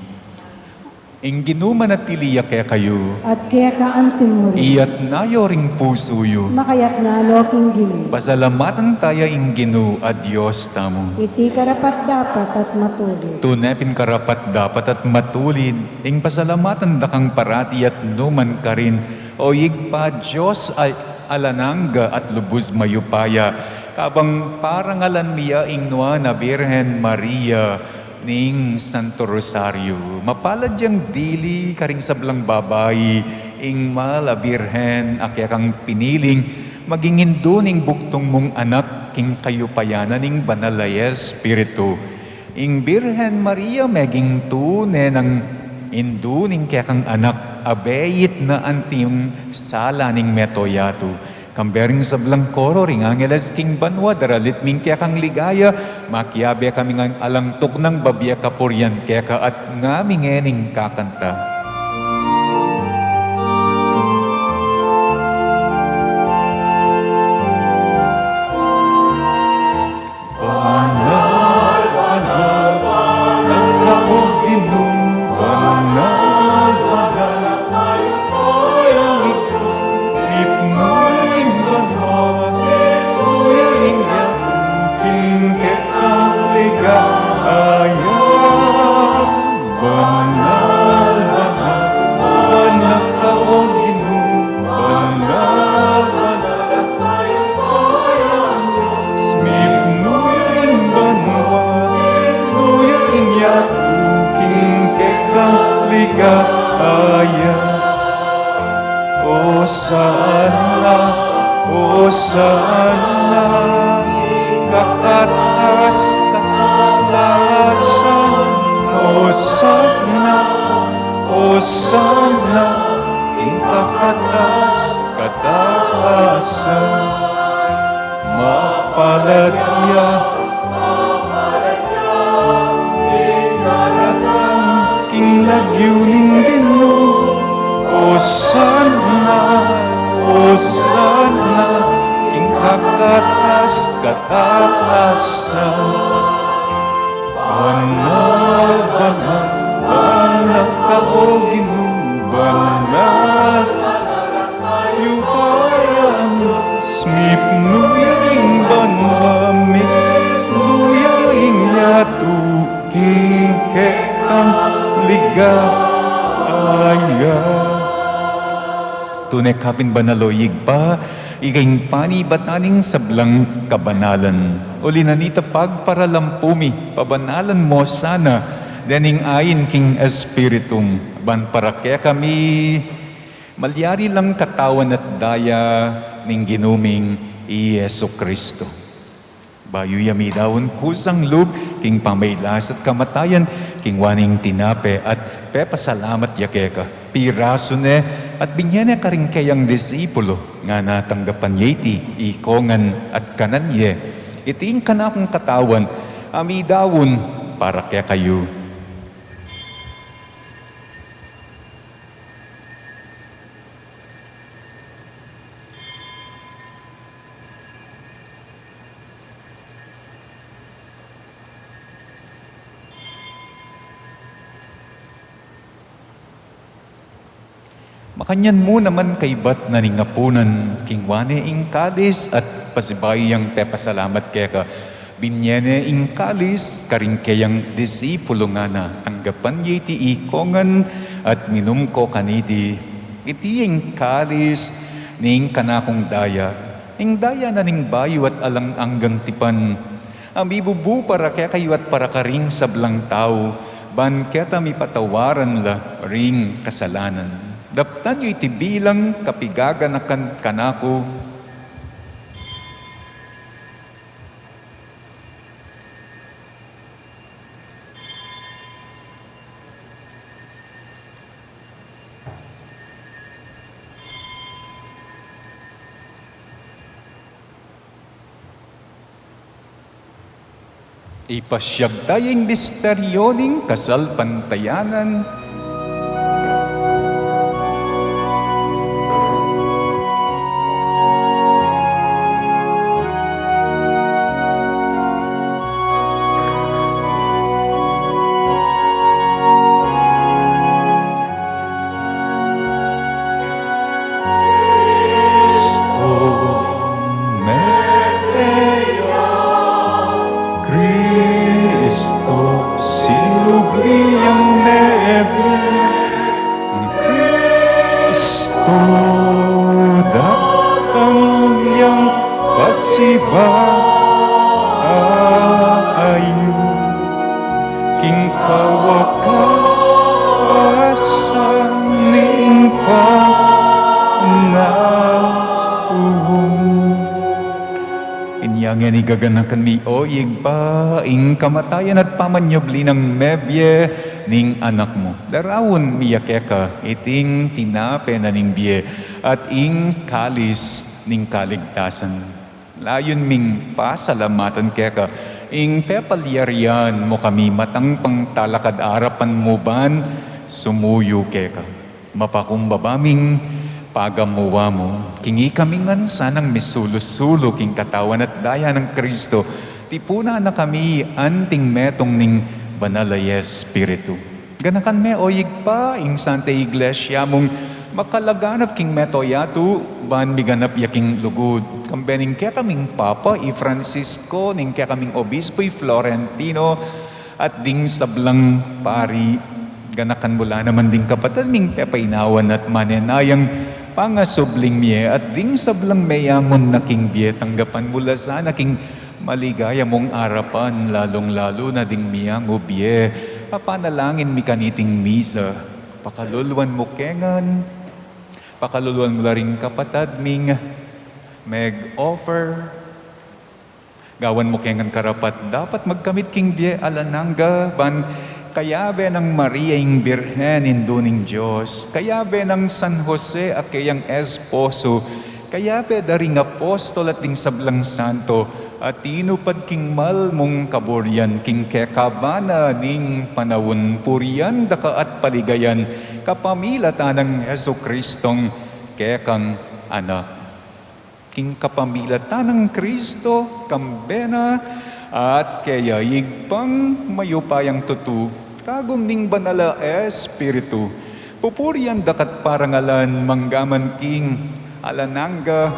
Ing Ginu manatili ya kekayu. At keka antimurin. Iyatas yu ring pusu yu. Makayatas no king Ginu. Pasalamatan taya ing Ginu a Dios tamu. Iti karapat-dapat at matulid. Tune pin karapat-dapat at matulid ing pasalamatan da kang parati at nu man karin, O Ibpa, Dios a alang angga at lubus mayupaya, kabang parangalan mi ya ing Nuan a Birhen Maria ning Santo Rosario. Mapalad yang dili karing sablang babai ing Mal a Birhen a kekang piniling maging indu ning bugtung mung Anak king kayupayan na ning Banal a Espiritu. Ing Birhen Maria meging tune nang indu ning kekang Anak a beit na anting sala ning mabilug a yatu. Kambe ring sablang koro ring angeles king banua, daralit mi ing kekang ligaya, makiabe kami ngan alang tuknang babie kapurian keka at ngami ngening kakanta. Banal, banal, banal ka, O Ginu, banal, banal, ipnu ing banua, nuya ing yatu king kekang ligaya. Banal, banal, banal ka, O Ginu, banal, banal, ipnu ing banua, nuya ing yatu king kekang ligaya. Osana, Osana, kakatas-katasan Osana, Osana, king kakatas-katasan. Mapalad ya, mapalad ya, ing daratang king lagyu ning Ginu. Osana, Osana, king kakatas-katasan. Banal, banal, banal ka, O Ginu, banal. Yu pa yang smipnu ya ing banua, mitmu ya ing yatu king kekang ligaya. Tune ka pin banal, o Ibpa, ika ing panibatan ning sablang kabanalan. Uli na nita, pagparalampu mi, pabanalan mu sana dening ain king Espiritu mu, ban para kekami malyari lang katawan at daya ning Ginu ming i Jesucristo. Bayu ya midaun kusang lub king pamaglasat kamatayan, kingwa ne ing tinape at pepasalamat ya keka, pirasu ne at binye ne karing keyang disipulo, ngana, tanggapan ye iti ikongan at kanan ye. Iti ing kanakung katawan a midaun para kekayu. Makanyan mu naman kaybat na ning apunan, kingwa ne ing kalis at pasibayu yang pepasalamat keka, binye ne ing kalis karing keyang disipulo, ngana, tanggapan ye iti ikongan at minum ko kaniti. Iti ing kalis ning kanakung daya, ing daya na ning bayu at alang anggang tipan, a mibubu para kekayu at para karing sablang tau, ban keta mipatawaran la ring kasalanan. Daptan yu iti bilang kapigaganakan kanaku. Ipasiag taya ing misteryu ning kasalpantayanan. Kristo, mete ya. Kristo, sinubli yang mebie. Kristo, datang yang pasibayu. King kawakasan ning panaun. Inya ngeni gaganakan mi, o Ibpa, ing kamatayan at pamanyubli nang mebie ning Anak mu. Daraun mi ya keka iting tinape na ning bie at ing kalis ning kaligtasan. Layun ming pasalamatan keka ing pepalyarian mu kami matang pangtalakad arapan mu ban sumuyu keka. Mapakumbaba ming pagamuan mu, king ikami ngan sanang misulu-sulu king katawan at daya nang Kristo, tipunan na kami anting metung ning Banal a Espiritu. Ganakan me, o Ibpa, ing Santa Iglesia mung makalaganap king mabilug a yatu, ban miganap ya king lugud. Kambe ning kekaming Papa, i Francisco, ning kekaming Obispo, i Florentino, at ding sablang pari. Ganakan mu la naman ding kapatad ming pepainawan at manenayang pangasubling mie, at ding sablang meyangun na king bie, tanggapan mu la sana king maligaya mung arapan, lalung-lalu na ding miyangu bie. Papanalangin mi kaniting misa. Pakaluluan mu ke ngan. Pakaluluan mu la ring kapatad ming meg-offer. Gawan mu ke ngan karapat-dapat magkamit king bie alang angga, ban Kayabe nang Maria ing Birhen, Indu ning Dios, kayabe nang San Jose a keyang esposo, kayabe da ring apostol at ding sablang santo a tinupad king mal mung kaburian king kekaba na ning panaun, purian da ka at paligayan kapamilatan nang Jesucristong kekang Anak. King kapamilatan nang Kristo, kambe na, at keya, Ibpang mayupayang tutu, kagum ning Banal a Espiritu, pupurian da ka't parangalan manggaman king alang angga.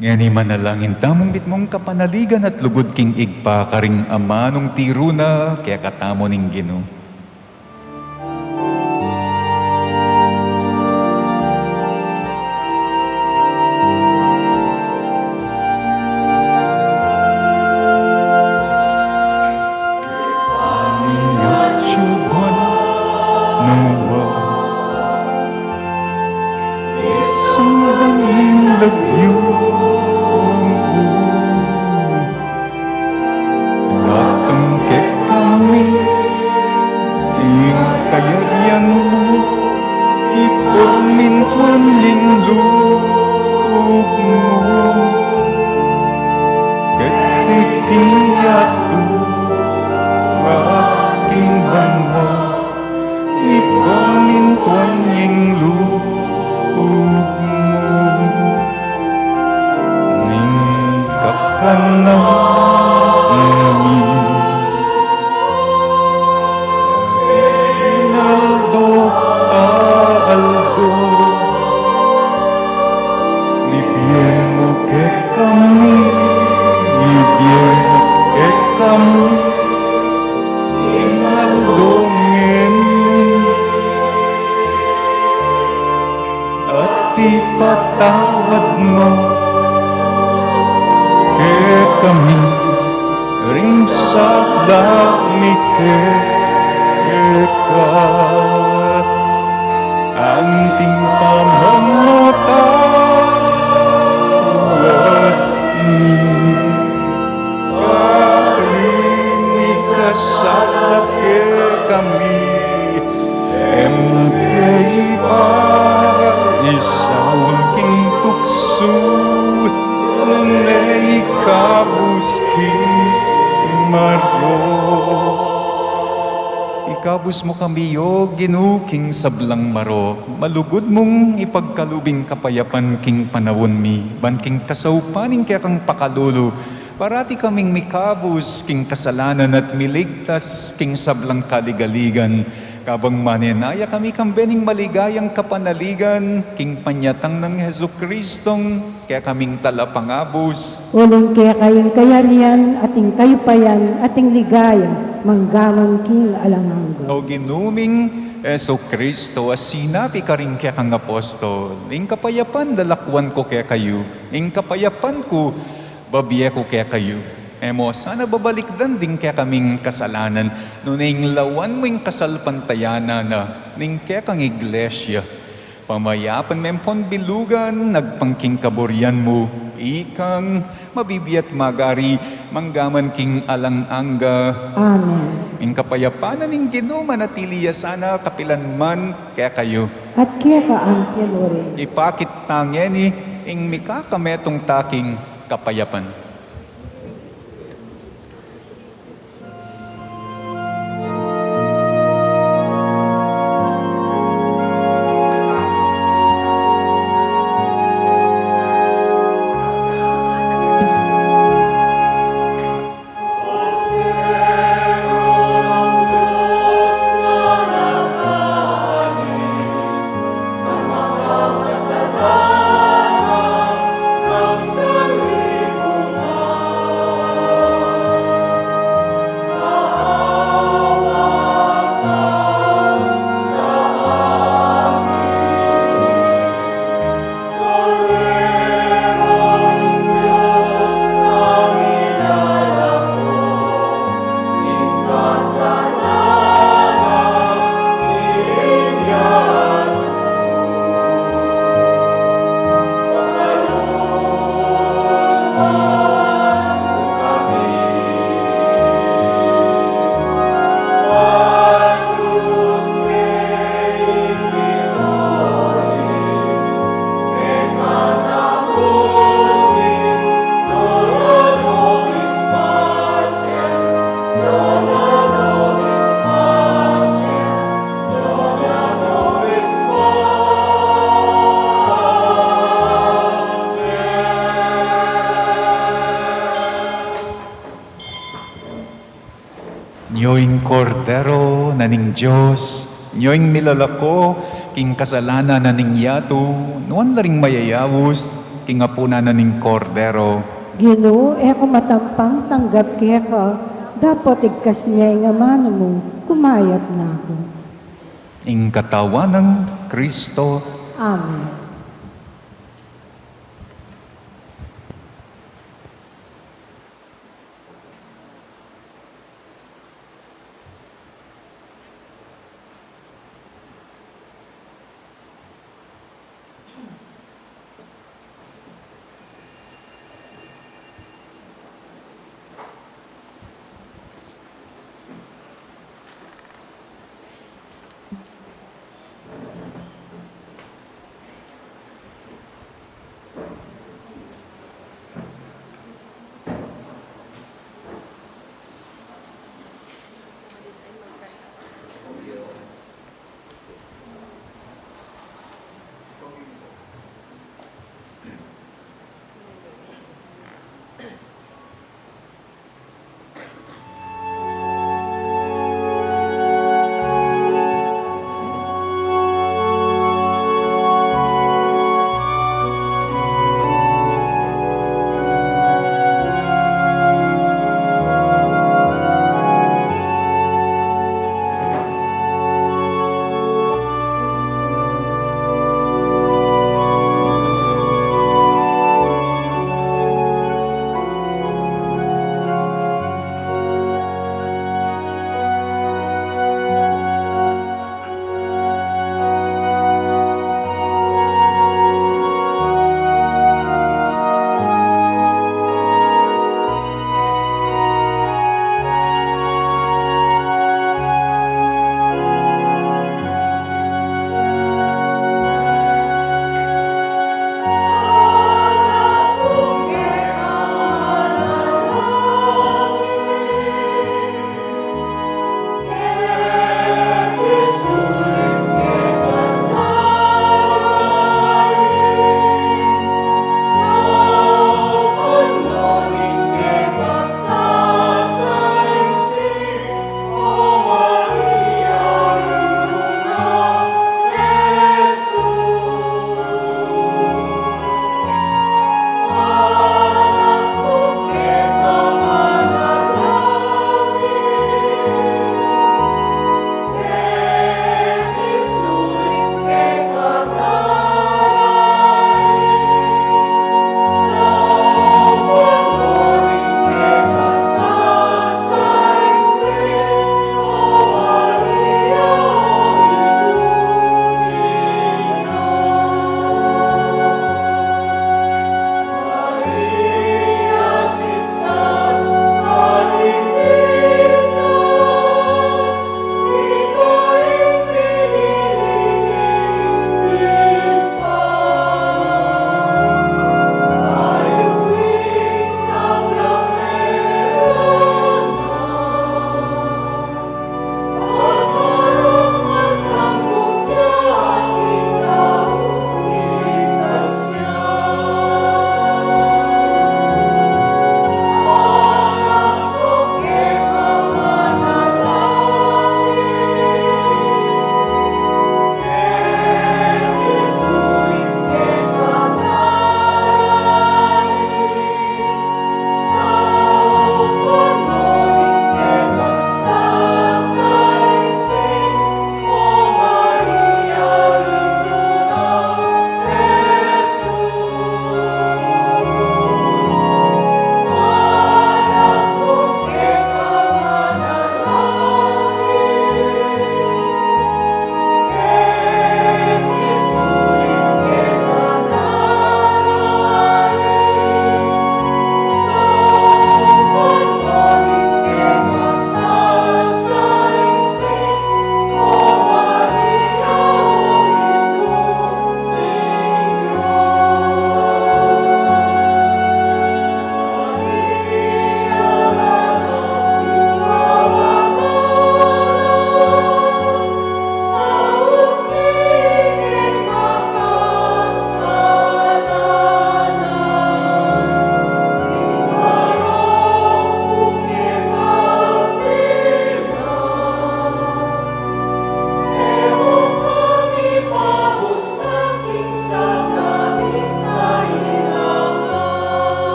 Ngeni manalangin tamung mitmung kapanaligan at lugud king Ibpa karing amanung tiru na kekatamu ning Ginu. Pamiatsuban na wa isang bangin lagyu. Datang kekami ing kayarian mu, ipamintuan ing lub mu. Keti king yatu, king banua, ipamintuan ing lub mu. Ning kakanan mi king aldo-aldo, ibie mu kekami, ibie mu kekami king aldo ngeni. At ipatawad mu kekami ring sala mi keka, anti ing pamamatawad mi karing mikasala kekami. E mu ke ipaisaul king tuksu, nune ikabus king marok. Ikabus mu kami, O Ginu, king sablang marok. Malugud mung ipagkalub ing kapayapan king panaun mi, ban king kasaupan ning kekang pakalulu, parati kaming mikabus king kasalanan at miligtas king sablang kaligaligan, kabang manenaya kami kambe ning maligayang kapanaligan king panyatang nang Jesucristong kekaming Talapangabus. Uling keka ing kayarian, at ing kayupayan, at ing ligaya, manggaman king alang angga. O Ginu ming Jesucristo, a sinabi karing kekang apostol, ing kapayapan lalakwan ku kekayu, ing kapayapan ku bibie ku kekayu. E mu sana babalikdan ding kekaming kasalanan, nune inglawan mu ing kasalpantayanan na ning kekang Iglesia. Pamayapan me ampon bilugan, agpang king kaburian mu, ikang mabibie at magari, manggaman king alang angga. Amen. Ing kapayapan na ning Ginu manatili ya sana kapilan man kekayu. At keka anti nurin. Ipakit ta ngeni ing mikakametung ta king kapayapan. Ing Kordero na ning Dios, nyo ing milalako king kasalanan na ning yatu, nuan la ring mayayaus king apunan na ning Kordero. Ginu, e ku matampang tanggap keka, dapot igkas me ing amanu mu, kumayap na ku. Ing katawan nang Kristo. Amen.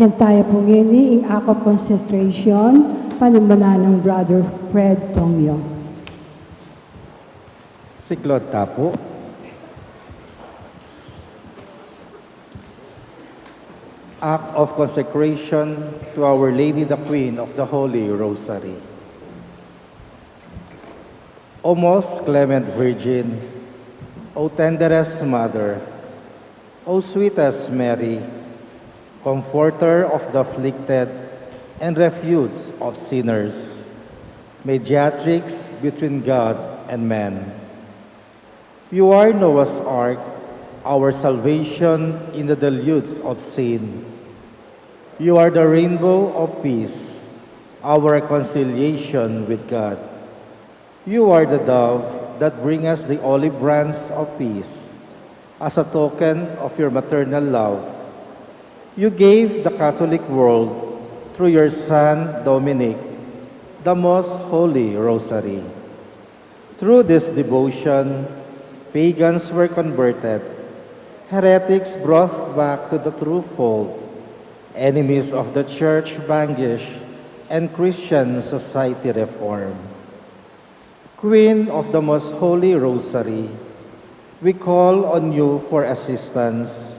Presenta yu pu ngeni ing Act of Consecration, panimunan nang Brother Fred Tongyo. Siklaud ta pu. Act of Consecration to Our Lady, the Queen of the Holy Rosary. O most clement Virgin, O tenderest Mother, O sweetest Mary, Comforter of the afflicted and Refuge of sinners, Mediatrix between God and man. You are Noah's Ark, our salvation in the deluge of sin. You are the rainbow of peace, our reconciliation with God. You are the dove that brings us the olive branch of peace, as a token of your maternal love. You gave the Catholic world, through your son Dominic, the most holy rosary. Through this devotion, pagans were converted, heretics brought back to the true fold, enemies of the Church vanquished, and Christian society reformed. Queen of the Most Holy Rosary, we call on you for assistance.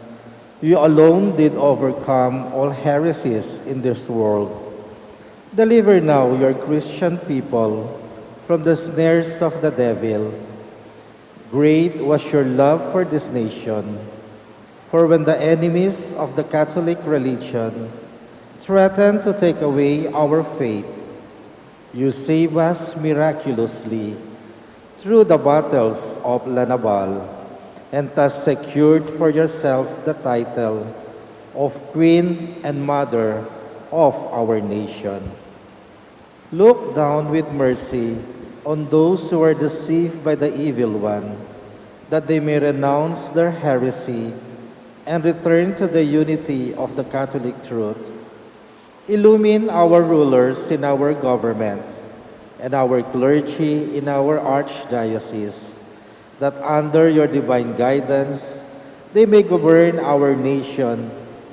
You alone did overcome all heresies in this world. Deliver now your Christian people from the snares of the devil. Great was your love for this nation, for when the enemies of the Catholic religion threatened to take away our faith, you save us miraculously through the battles of La Naval, and thus secured for yourself the title of Queen and Mother of our nation. Look down with mercy on those who are deceived by the evil one, that they may renounce their heresy and return to the unity of the Catholic truth. Illumine our rulers in our government and our clergy in our archdiocese, that under your divine guidance they may govern our nation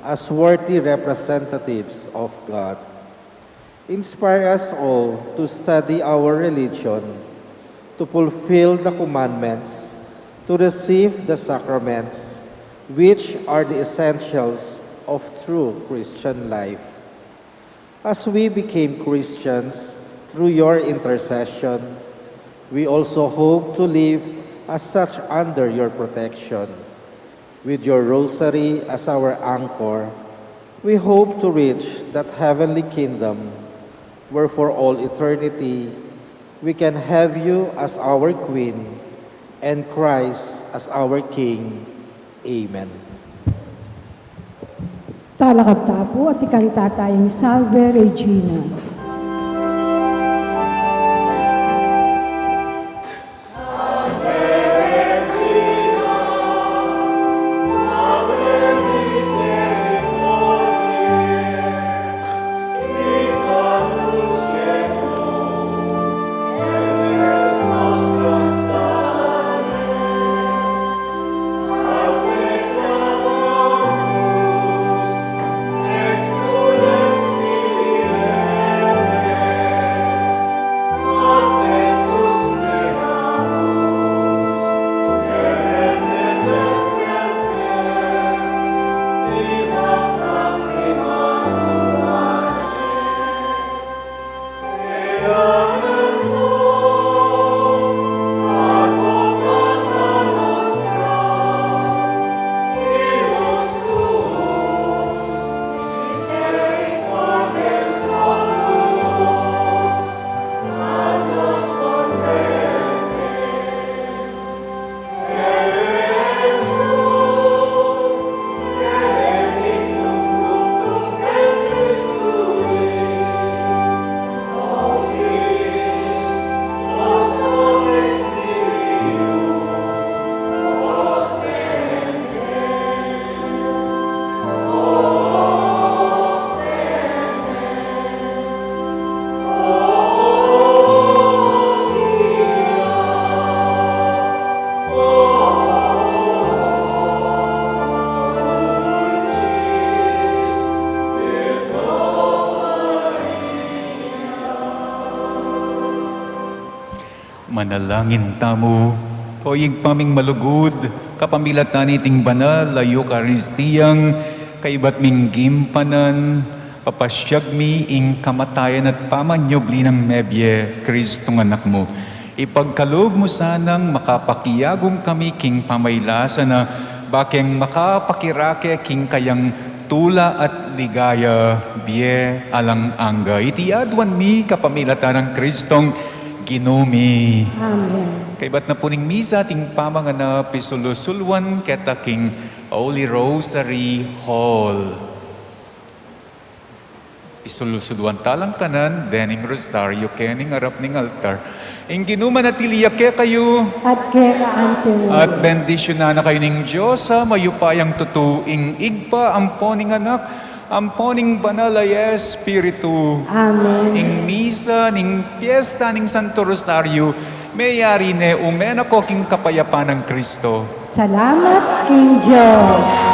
as worthy representatives of God. Inspire us all to study our religion, to fulfill the commandments, to receive the sacraments, which are the essentials of true Christian life. As we became Christians through your intercession, we also hope to live as such under your protection. With your rosary as our anchor, we hope to reach that heavenly kingdom where for all eternity we can have you as our Queen and Christ as our King. Amen. Talakad ta pu at ikanta taya ing Salve Regina. Manalangin tamu. O Ibpa ming malugud, kapamilatan niting banal a Eukaristiyang kaibat ming gimpanan, papasyag mi ing kamatayan at pamanyubli nang mebie, Kristong Anak mu. Ipagkalub mu sanang makapakiagung kami king pamailasan na, bakeng makapakirake king kayang tula at ligaya bie alang angga. Iti aduan mi kapamilatan nang Kristong Ginu mi. Amen. Kaibat na pu ning misa, ating pamanganap, pisulu-suluan keta king Holy Rosary Hall. Pisulu-suluan talang kanan dening rosaryo kening arap ning altar. Ing Ginu manatili ya kekayu. At keka antimu. At bendisyunan na kayu ning Dios a mayupayang tutu, ing Ibpa, ampo ning Anak, ampo ning Banal a Espiritu. Amen. Ing misa ning piesta ning Santo Rosario meyari ne. Ume na ko king kapayapan nang Kristo. Salamat king Dios.